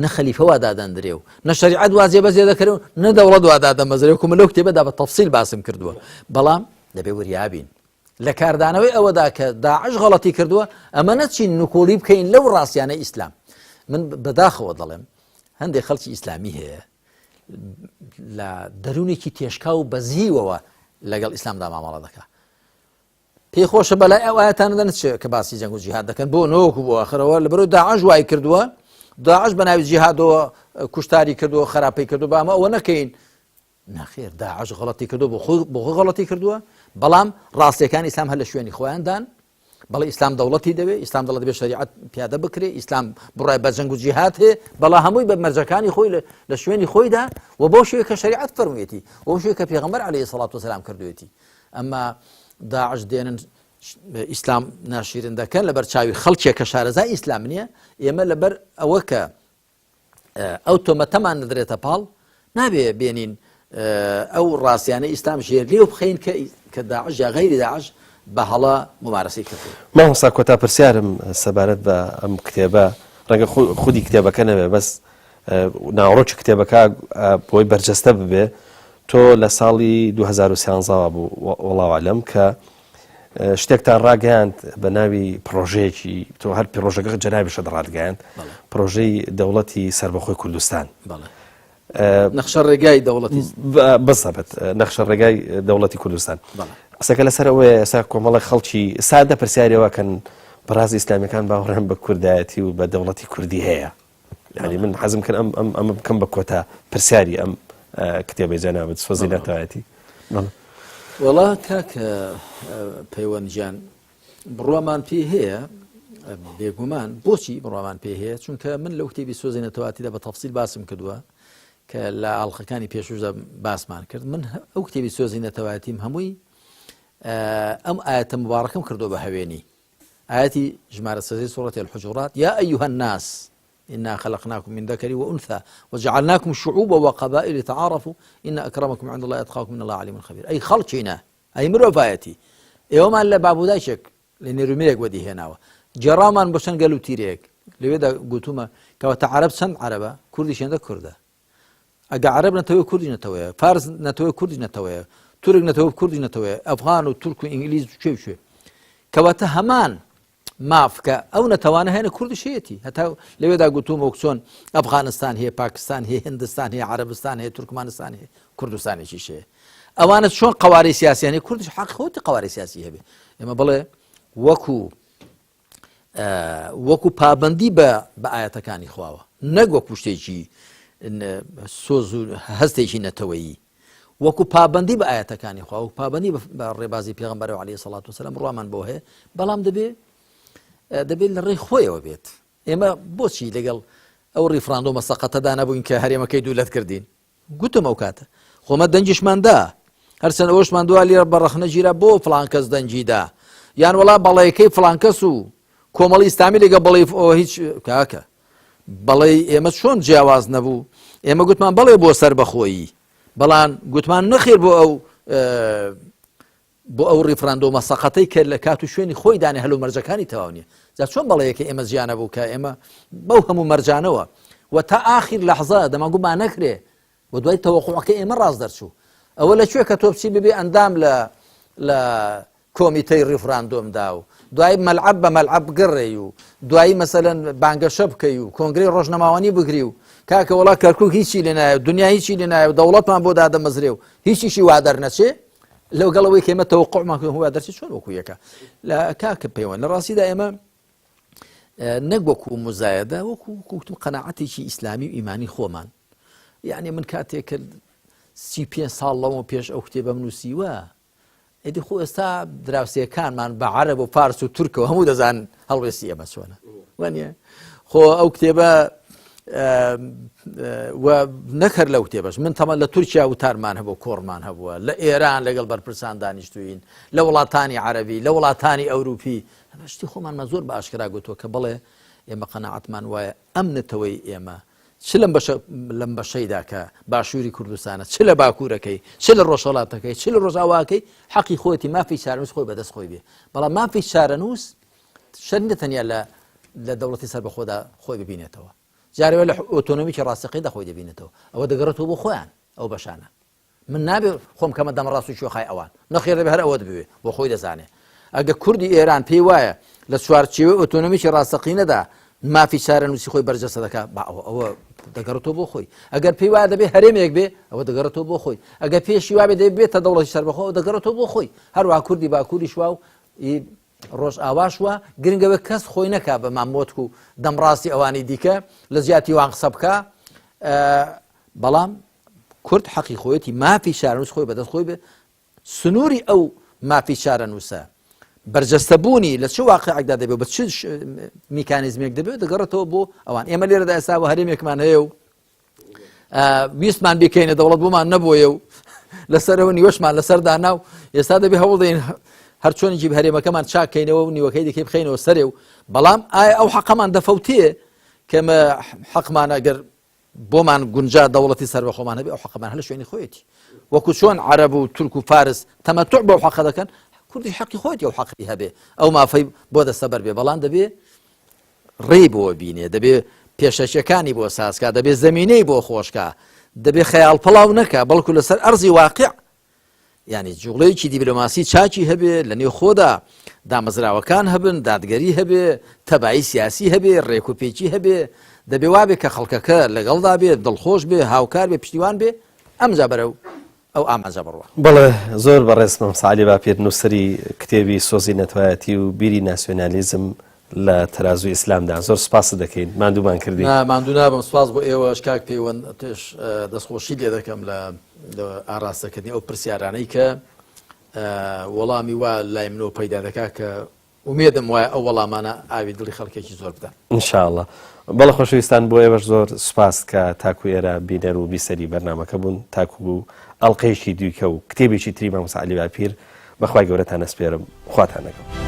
نە خەلیفە وا دادەندرێ و نە شەریعەت وا جێبەجێ دەکرێ و نە دەوڵەت وا دادەمەزرێ و کومە لەو کتێبەدا بە تەفسیل باسم کردووە بەڵام دەبێ وریابین لە کاردانەوەی ئەوەدا کە داعش غەڵەتی کردووە ئەمە نەچین نکۆڵی بکەین لەو ڕاستیانە ئیسلام من بەداخەوە دەڵێم هەندێک خەڵکی ئیسلامی هەیە لە دەروونێکی تێشکا و بەزیوەوە لەگەڵ ئیسلامدا مامەڵە دەکا پێی خۆشە بەلای ئەو ئاەتانە دەنچێت کە باسی جەنگ و جیهاد دەکەن بۆ نۆکو بۆ ئاخرەوە لە بەرەو داعش وای کردووە داعش بە ناوی جیهادەوە کوشتاری کردووە خراپەی کردو بامە ئەوە نەکەین نەخێر داعش غەڵەتی کردو بۆ خۆی بۆ خۆی غەڵەتی کردووە بەڵام ڕاستیەکانی ئیسلام هەر لە شوێنی خۆیاندان بەڵێ ئیسلام دەوڵەتی دەوێ ئیسلام دەڵێت دەبێ شەریعەت پیادە بکرێ ئیسلام بڕای بە جەنگ و جیهاد هەیە بەڵا هەمووی بە مەرجەکانی خۆی لە شوێنی خۆیدا و بۆ شوێ کە شەریعەت فەرموویەتی و شوێ کە پێغەمبەر عەلەیهی سەڵات وسلام کردوێتی ئەمما داعش دێنن ئیسلام ناشیرن دەکەن لەبەر چاوی خەڵکێک کە شارەزای ئیسلام نییە ئێمە لەبەر ئەوە کە ئەو تۆمەتەمان نەدرێتە پاڵ نابێ بێنین ئەو ڕاستیانە ئیسلام ژێر لێو بخەین کە کە داعش یا غەیری داعش بە هەڵە ممارەسەی کردو. مامۆستا کۆتا پرسیارم سەبارەت بە ئەم کتێبە ڕەنگە خودی کتێبەکە نەبێ بەس ناوەڕۆکی کتێبەکە بۆی بەرجەستە ببێ تۆ لە ساڵی 2013 بوو وەڵاوالم کە شتێکتان ڕاگەیاند بە ناوی پڕۆژەیەکی تۆ هەر پرۆژەکە جەنابیشت ڕادگەیاند پرۆژەی دەوڵەتی سەربەخۆی کوردستان نەخشە ڕێگای دەوڵەتی بزەبت نەخشە ڕێگای دەوڵەتی کوردستان قسەکە لەسەر ئەوەیە ئێستا کۆمەڵە خەڵکی سادە پرسیارەوەکەن بەڕاز ئیسلامیەکان باوەڕیان بە کوردایەتی و بە دەوڵەتی کوردی هەیە یعنی من حەزم کرد ئەم ئەم ئەمە بکەم بە کۆتا پرسیاری ئەم کتێبەی جەنابت سۆزی نەتەوایەتی. وەڵا کاک پەیوەند گیان بڕوامان پێی هەیە بێگومان بۆچی بڕوامان پێ هەیە چونکە من لەو کتێبی سۆزی نەتەواتیدا بە تەفسیل باسم کردووە کە لە ئاڵلقەکانی پێشوشدا باسمان کرد من ئەو کتێبی سۆزی نەتەواتیم هەمووی ئەم ئاەتە مبارەکەم کردو بە هەوێنی ئایەتی ژمارە سێزدەی سوڕەتی الحجرات یا ایها الناس انا خلقناكم من ذكر وانثى وجعلناكم شعوبا وقبائل لتعارفوا ان اكرمكم عند الله اتقاكم ان الله عليم خبير ئەی خەڵکینە ئەی مرۆڤایەتی ئێوەمان لە بابودایشێک لە نێرومێک وەدی هێناوە گێڕامان بۆ چەند گەل و تیرێک لەوێدا گوتومە کەواتە عەرەب چەند عەرەبە کوردیش هێندە کوردە ئەگە عەرەب نەتەوەی کوردی نەتەوەیە فارس نەتەوەی کوردی نەتەوەیە تورک نەتەوە کوردی نەتەوەیە ئەفغان و تورک و ئینگلیز و کوێ کوێ کەواتە هەمان ماف کە ئەو نەتەوانە هەیە کوردش هەیەتی هەتا لەوێدا گوتوم وەک چۆن ئەفغانستان هەیە پاکستان هەیە هندستان هەیە عەرەبستان هەیە تورکمانستان هەیە کوردستانێکیش هەیە ئەوانە چۆن قوارەی سیاسیانەی کوردش حەق خۆتی قوارەی سیاسی هەبێ ئێمە بڵێ وەکو وەکو پابندی بە بە ئاەتەکانی خواوە نەک وەکو شتێکی سۆز و هەستێکی نەتەوەیی وەکو پابندی بە ئاەتەکانی خوا و پابندی بە ڕێبازی پێغمبەر و علی سەڵات وسلام ڕوامان بۆ هەیە بەڵام دەبێ دەبێت لە ڕێی خۆیەوە بێت ئێمە بۆچی لەگەڵ ئەو ڕیفراندۆمە سەقەتەدا نەبووین کە هەرێمەکەی دوولەت کردین گوتم ئەو کاتە خۆمە دەنگیشمان دا هەرچەند ئەوەشمان دوا لێرە بە ڕەخنە گیرا بۆ فڵان کەس دەنگی دا یان وەڵا بەڵێکەی فڵان کەس و کۆمەڵی ئیسلامی لەگە بەڵێ هیچ کاکە بەڵێ ئێمە چۆن جیاواز نەبوو ئێمە گوتمان بەڵێ بۆ سەربەخۆیی بەڵام گوتمان نەخێر بۆ ئەو بۆ ئەو ڕیفراندۆمە سەقەتەی کە لە کات و شوێنی خۆی دانێ هەل و مەرجەکانی تەواو نیە جا چۆن بەڵێیەکە ئێمە جیا نەبوو کە ئێمە بەو هەموو مەرجانەوە و تا ئاخیر لەحزە دەمانگو با نەکرێ و دوای تەوەقوعەکە ئێمە ڕاست دەرچوو ئەوە لە کوێ کە تۆ بچی ببێ ئەندام لە لە کۆمیتەی ڕیفراندۆمدا و دوای مەلعب بە مەلعب بگەڕێی و دوایی مەسەلەن بانگەشە بکەی و کۆنگرەی ڕۆژنەماوانی بگری و کاکە وڵا کەرکک هیچی لێ نایە دنیا هیچی لێ نایە و دەوڵەتمان بۆ دادەمەزرێ و هیچیشی وا دەرنەچێ لەگەڵ ئەوەی کە ئێمە تەوەقوعمان کرد هو دەرچێت چۆن وەکو یەکە لە کاکە پەیوەند لە ڕاستیدا ئێمە نەک وەکو مزایەدە وەکو کوتم قەناعەتێکی ئیسلامی و ئیمانی خۆمان یعنی من کاتێک کرد 35 ساڵ لەمە پێش ئەو کتێبەم نووسیوە ئیدی خۆ ئێستا دراوسێکانمان بە عەرەب و فارس و تورکەوە هەموو دەزان هەڵوێستی ئێمە چۆنە وانە خۆ ئەو کتێبە و نەکەر لەو کتێبەش من تەمە لە تورکیا وتارمان هەبوو کۆڕمان هەبووە لە ئێران لەگەڵ بەرپرسان دانیشتوین لە وڵاتانی عەربی لە وڵاتانی ئەوروپی شتی خۆمانمان زۆر بە ئاشکرا گوتووە کە بڵێ ئێمە قەنەعەتمان وایە ئەم نەتەوەی ئێمە. چ لەم بەشە لەم بەشەیدا کە باشووری کوردستانە چ لە باکوورەکەی چ لە ڕۆژهەڵاتەکەی چ لە ڕۆژاواکەی حەقی خۆیەتی مافی چارەنووس خۆی بەدەست خۆی بێ بەڵام مافی چارەنووس شەر نیە تەنیا لە لە دەوڵەتی سەربەخۆدا خۆی ببینێتەوە جارەوە لە ئۆتۆنۆمیکی ڕاستەقیندا خۆی دەبینێتەوە ئەوە دەگەڕێتەوە بۆ خۆیان ئەو بەشانە من نابێ خۆم کەمە دەمڕاست و کوێخای ئەوان نەخێر دەبێ هەر ئەوەت بوێ بۆ خۆی دەزانێ ئەگە کوردی ئێران پێی وایە لە چوارچێوەی ئۆتۆنۆمیکی ڕاستەقینەدا مافی چارەنووسی خۆی بەرجەستە دەکا با ئەوە ئەوە دەگەڕێتەوە بۆ خۆی ئەگەر پێی وایە دەبێ هەرێمێک بێ ئەوە دەگەڕێتەوە بۆ خۆی ئەگەر پێشی وابێ دەبێ بێتە دەوڵەتی سەربەخۆ ئەوە دەگەڕێتەوە بۆ خۆی هەروەها کوردی باکووریش وا و ڕۆژئاواش وا گرنگەوە کەس خۆی نەکا بە مامۆتک و دەمڕاستی ئەوانی دیکە لە جیاتی وان قسە بکە بەڵام کورد حەقی خۆیەتی مافی چارەنووس خۆی بەدەست خۆی بێ سنووری ئەو مافی چارەنووسە بەرجەستەبوونی لە چ واقعێکدا دەبێت بە چ میکانیزمێک دەبێت دەگەڕێتەوە بۆ ئەوان ئێمە لێرەدا ئێستا بە هەرێمێکمان هەیە و ویستمان بیکەینە دەوڵەت بۆمان نەبووە و لەسەرەوە نیوەشمان لەسەر دانا و ئێستا دەبێ هەوڵدەین هەرچۆنێکی هەرێمەکەمان چاکەینەوە و نیوەکەی دیکەی بخەینەوە سەرێ و بەڵام ئایا ئەو حەقەمان دەفەوتێ کەمە حەقمان ئەگەر بۆمان گونجا دەوڵەتی سەربەخۆمان هەبێ ئەو حەقەمان هەر لە شوێنی خۆیەتی وەکو چۆن عەرەب و تورک و فارس تەمەتع بەو حەقە دەکەن کوردی حەقی خۆیەتی ئەو حەقی هەبێ ئەو مافەی بۆ دەستەبەر بێ بەڵام دەبێ ڕێی بۆ بینێ دەبێ پێشەکیەکانی بۆ سازکا دەبێ زمینەی بۆ خۆشکا دەبێ خەیاڵ پڵاو نەکا بەڵکو لەسەر ئەرزی واقع یانی جوڵەیەکی دیبلۆماسی چاکی هەبێ لە نێو خۆدا دامەزراوەکان هەبن دادگەری هەبێ تەبایی سیاسی هەبێ ڕێک و پێکی هەبێ دەبێ وابێ کە خەڵکەکە لەگەڵدا بێ دڵخۆش بێ هاوکار بێ پشتیوان بێ ئەمجا بەرەو ئەو ئامانجە بڕوا. بەڵێ زۆر بەڕێز مامۆستا عەلی باپیر نووسەری کتێبی سۆزی نەتەوایەتی و بیری ناسیۆنالیزم لە تەرازووی ئیسلامدا زۆر سوپاست دەکەین ماندوومان کردی. نا ماندوو نابم سوپاس بۆ ئێوەش کاک پەیوەند تش دەستخۆشی لێ دەکەم لە ئاراستەکردنی ئەو پرسیارانەی کە وەڵامی وا لای منەوە پەیدا دەکا کە ئومێدم وایە ئەو وەڵامانە ئاوی دڵی خەڵکێکی زۆر بدەن. ان شاء اللە. بەڵێ خۆشەویستان بۆ ئێوەش زۆر سوپاس کە تاکو ئێرە بینەر و بیسەری بەرنامەکە بوون تاکو ئەڵقەیەکی دیکە و کتێبێکی تری مامۆستا عەلی باپیر بەخوای گەورەتان ئەسپێرم خواتان لەگەڵ.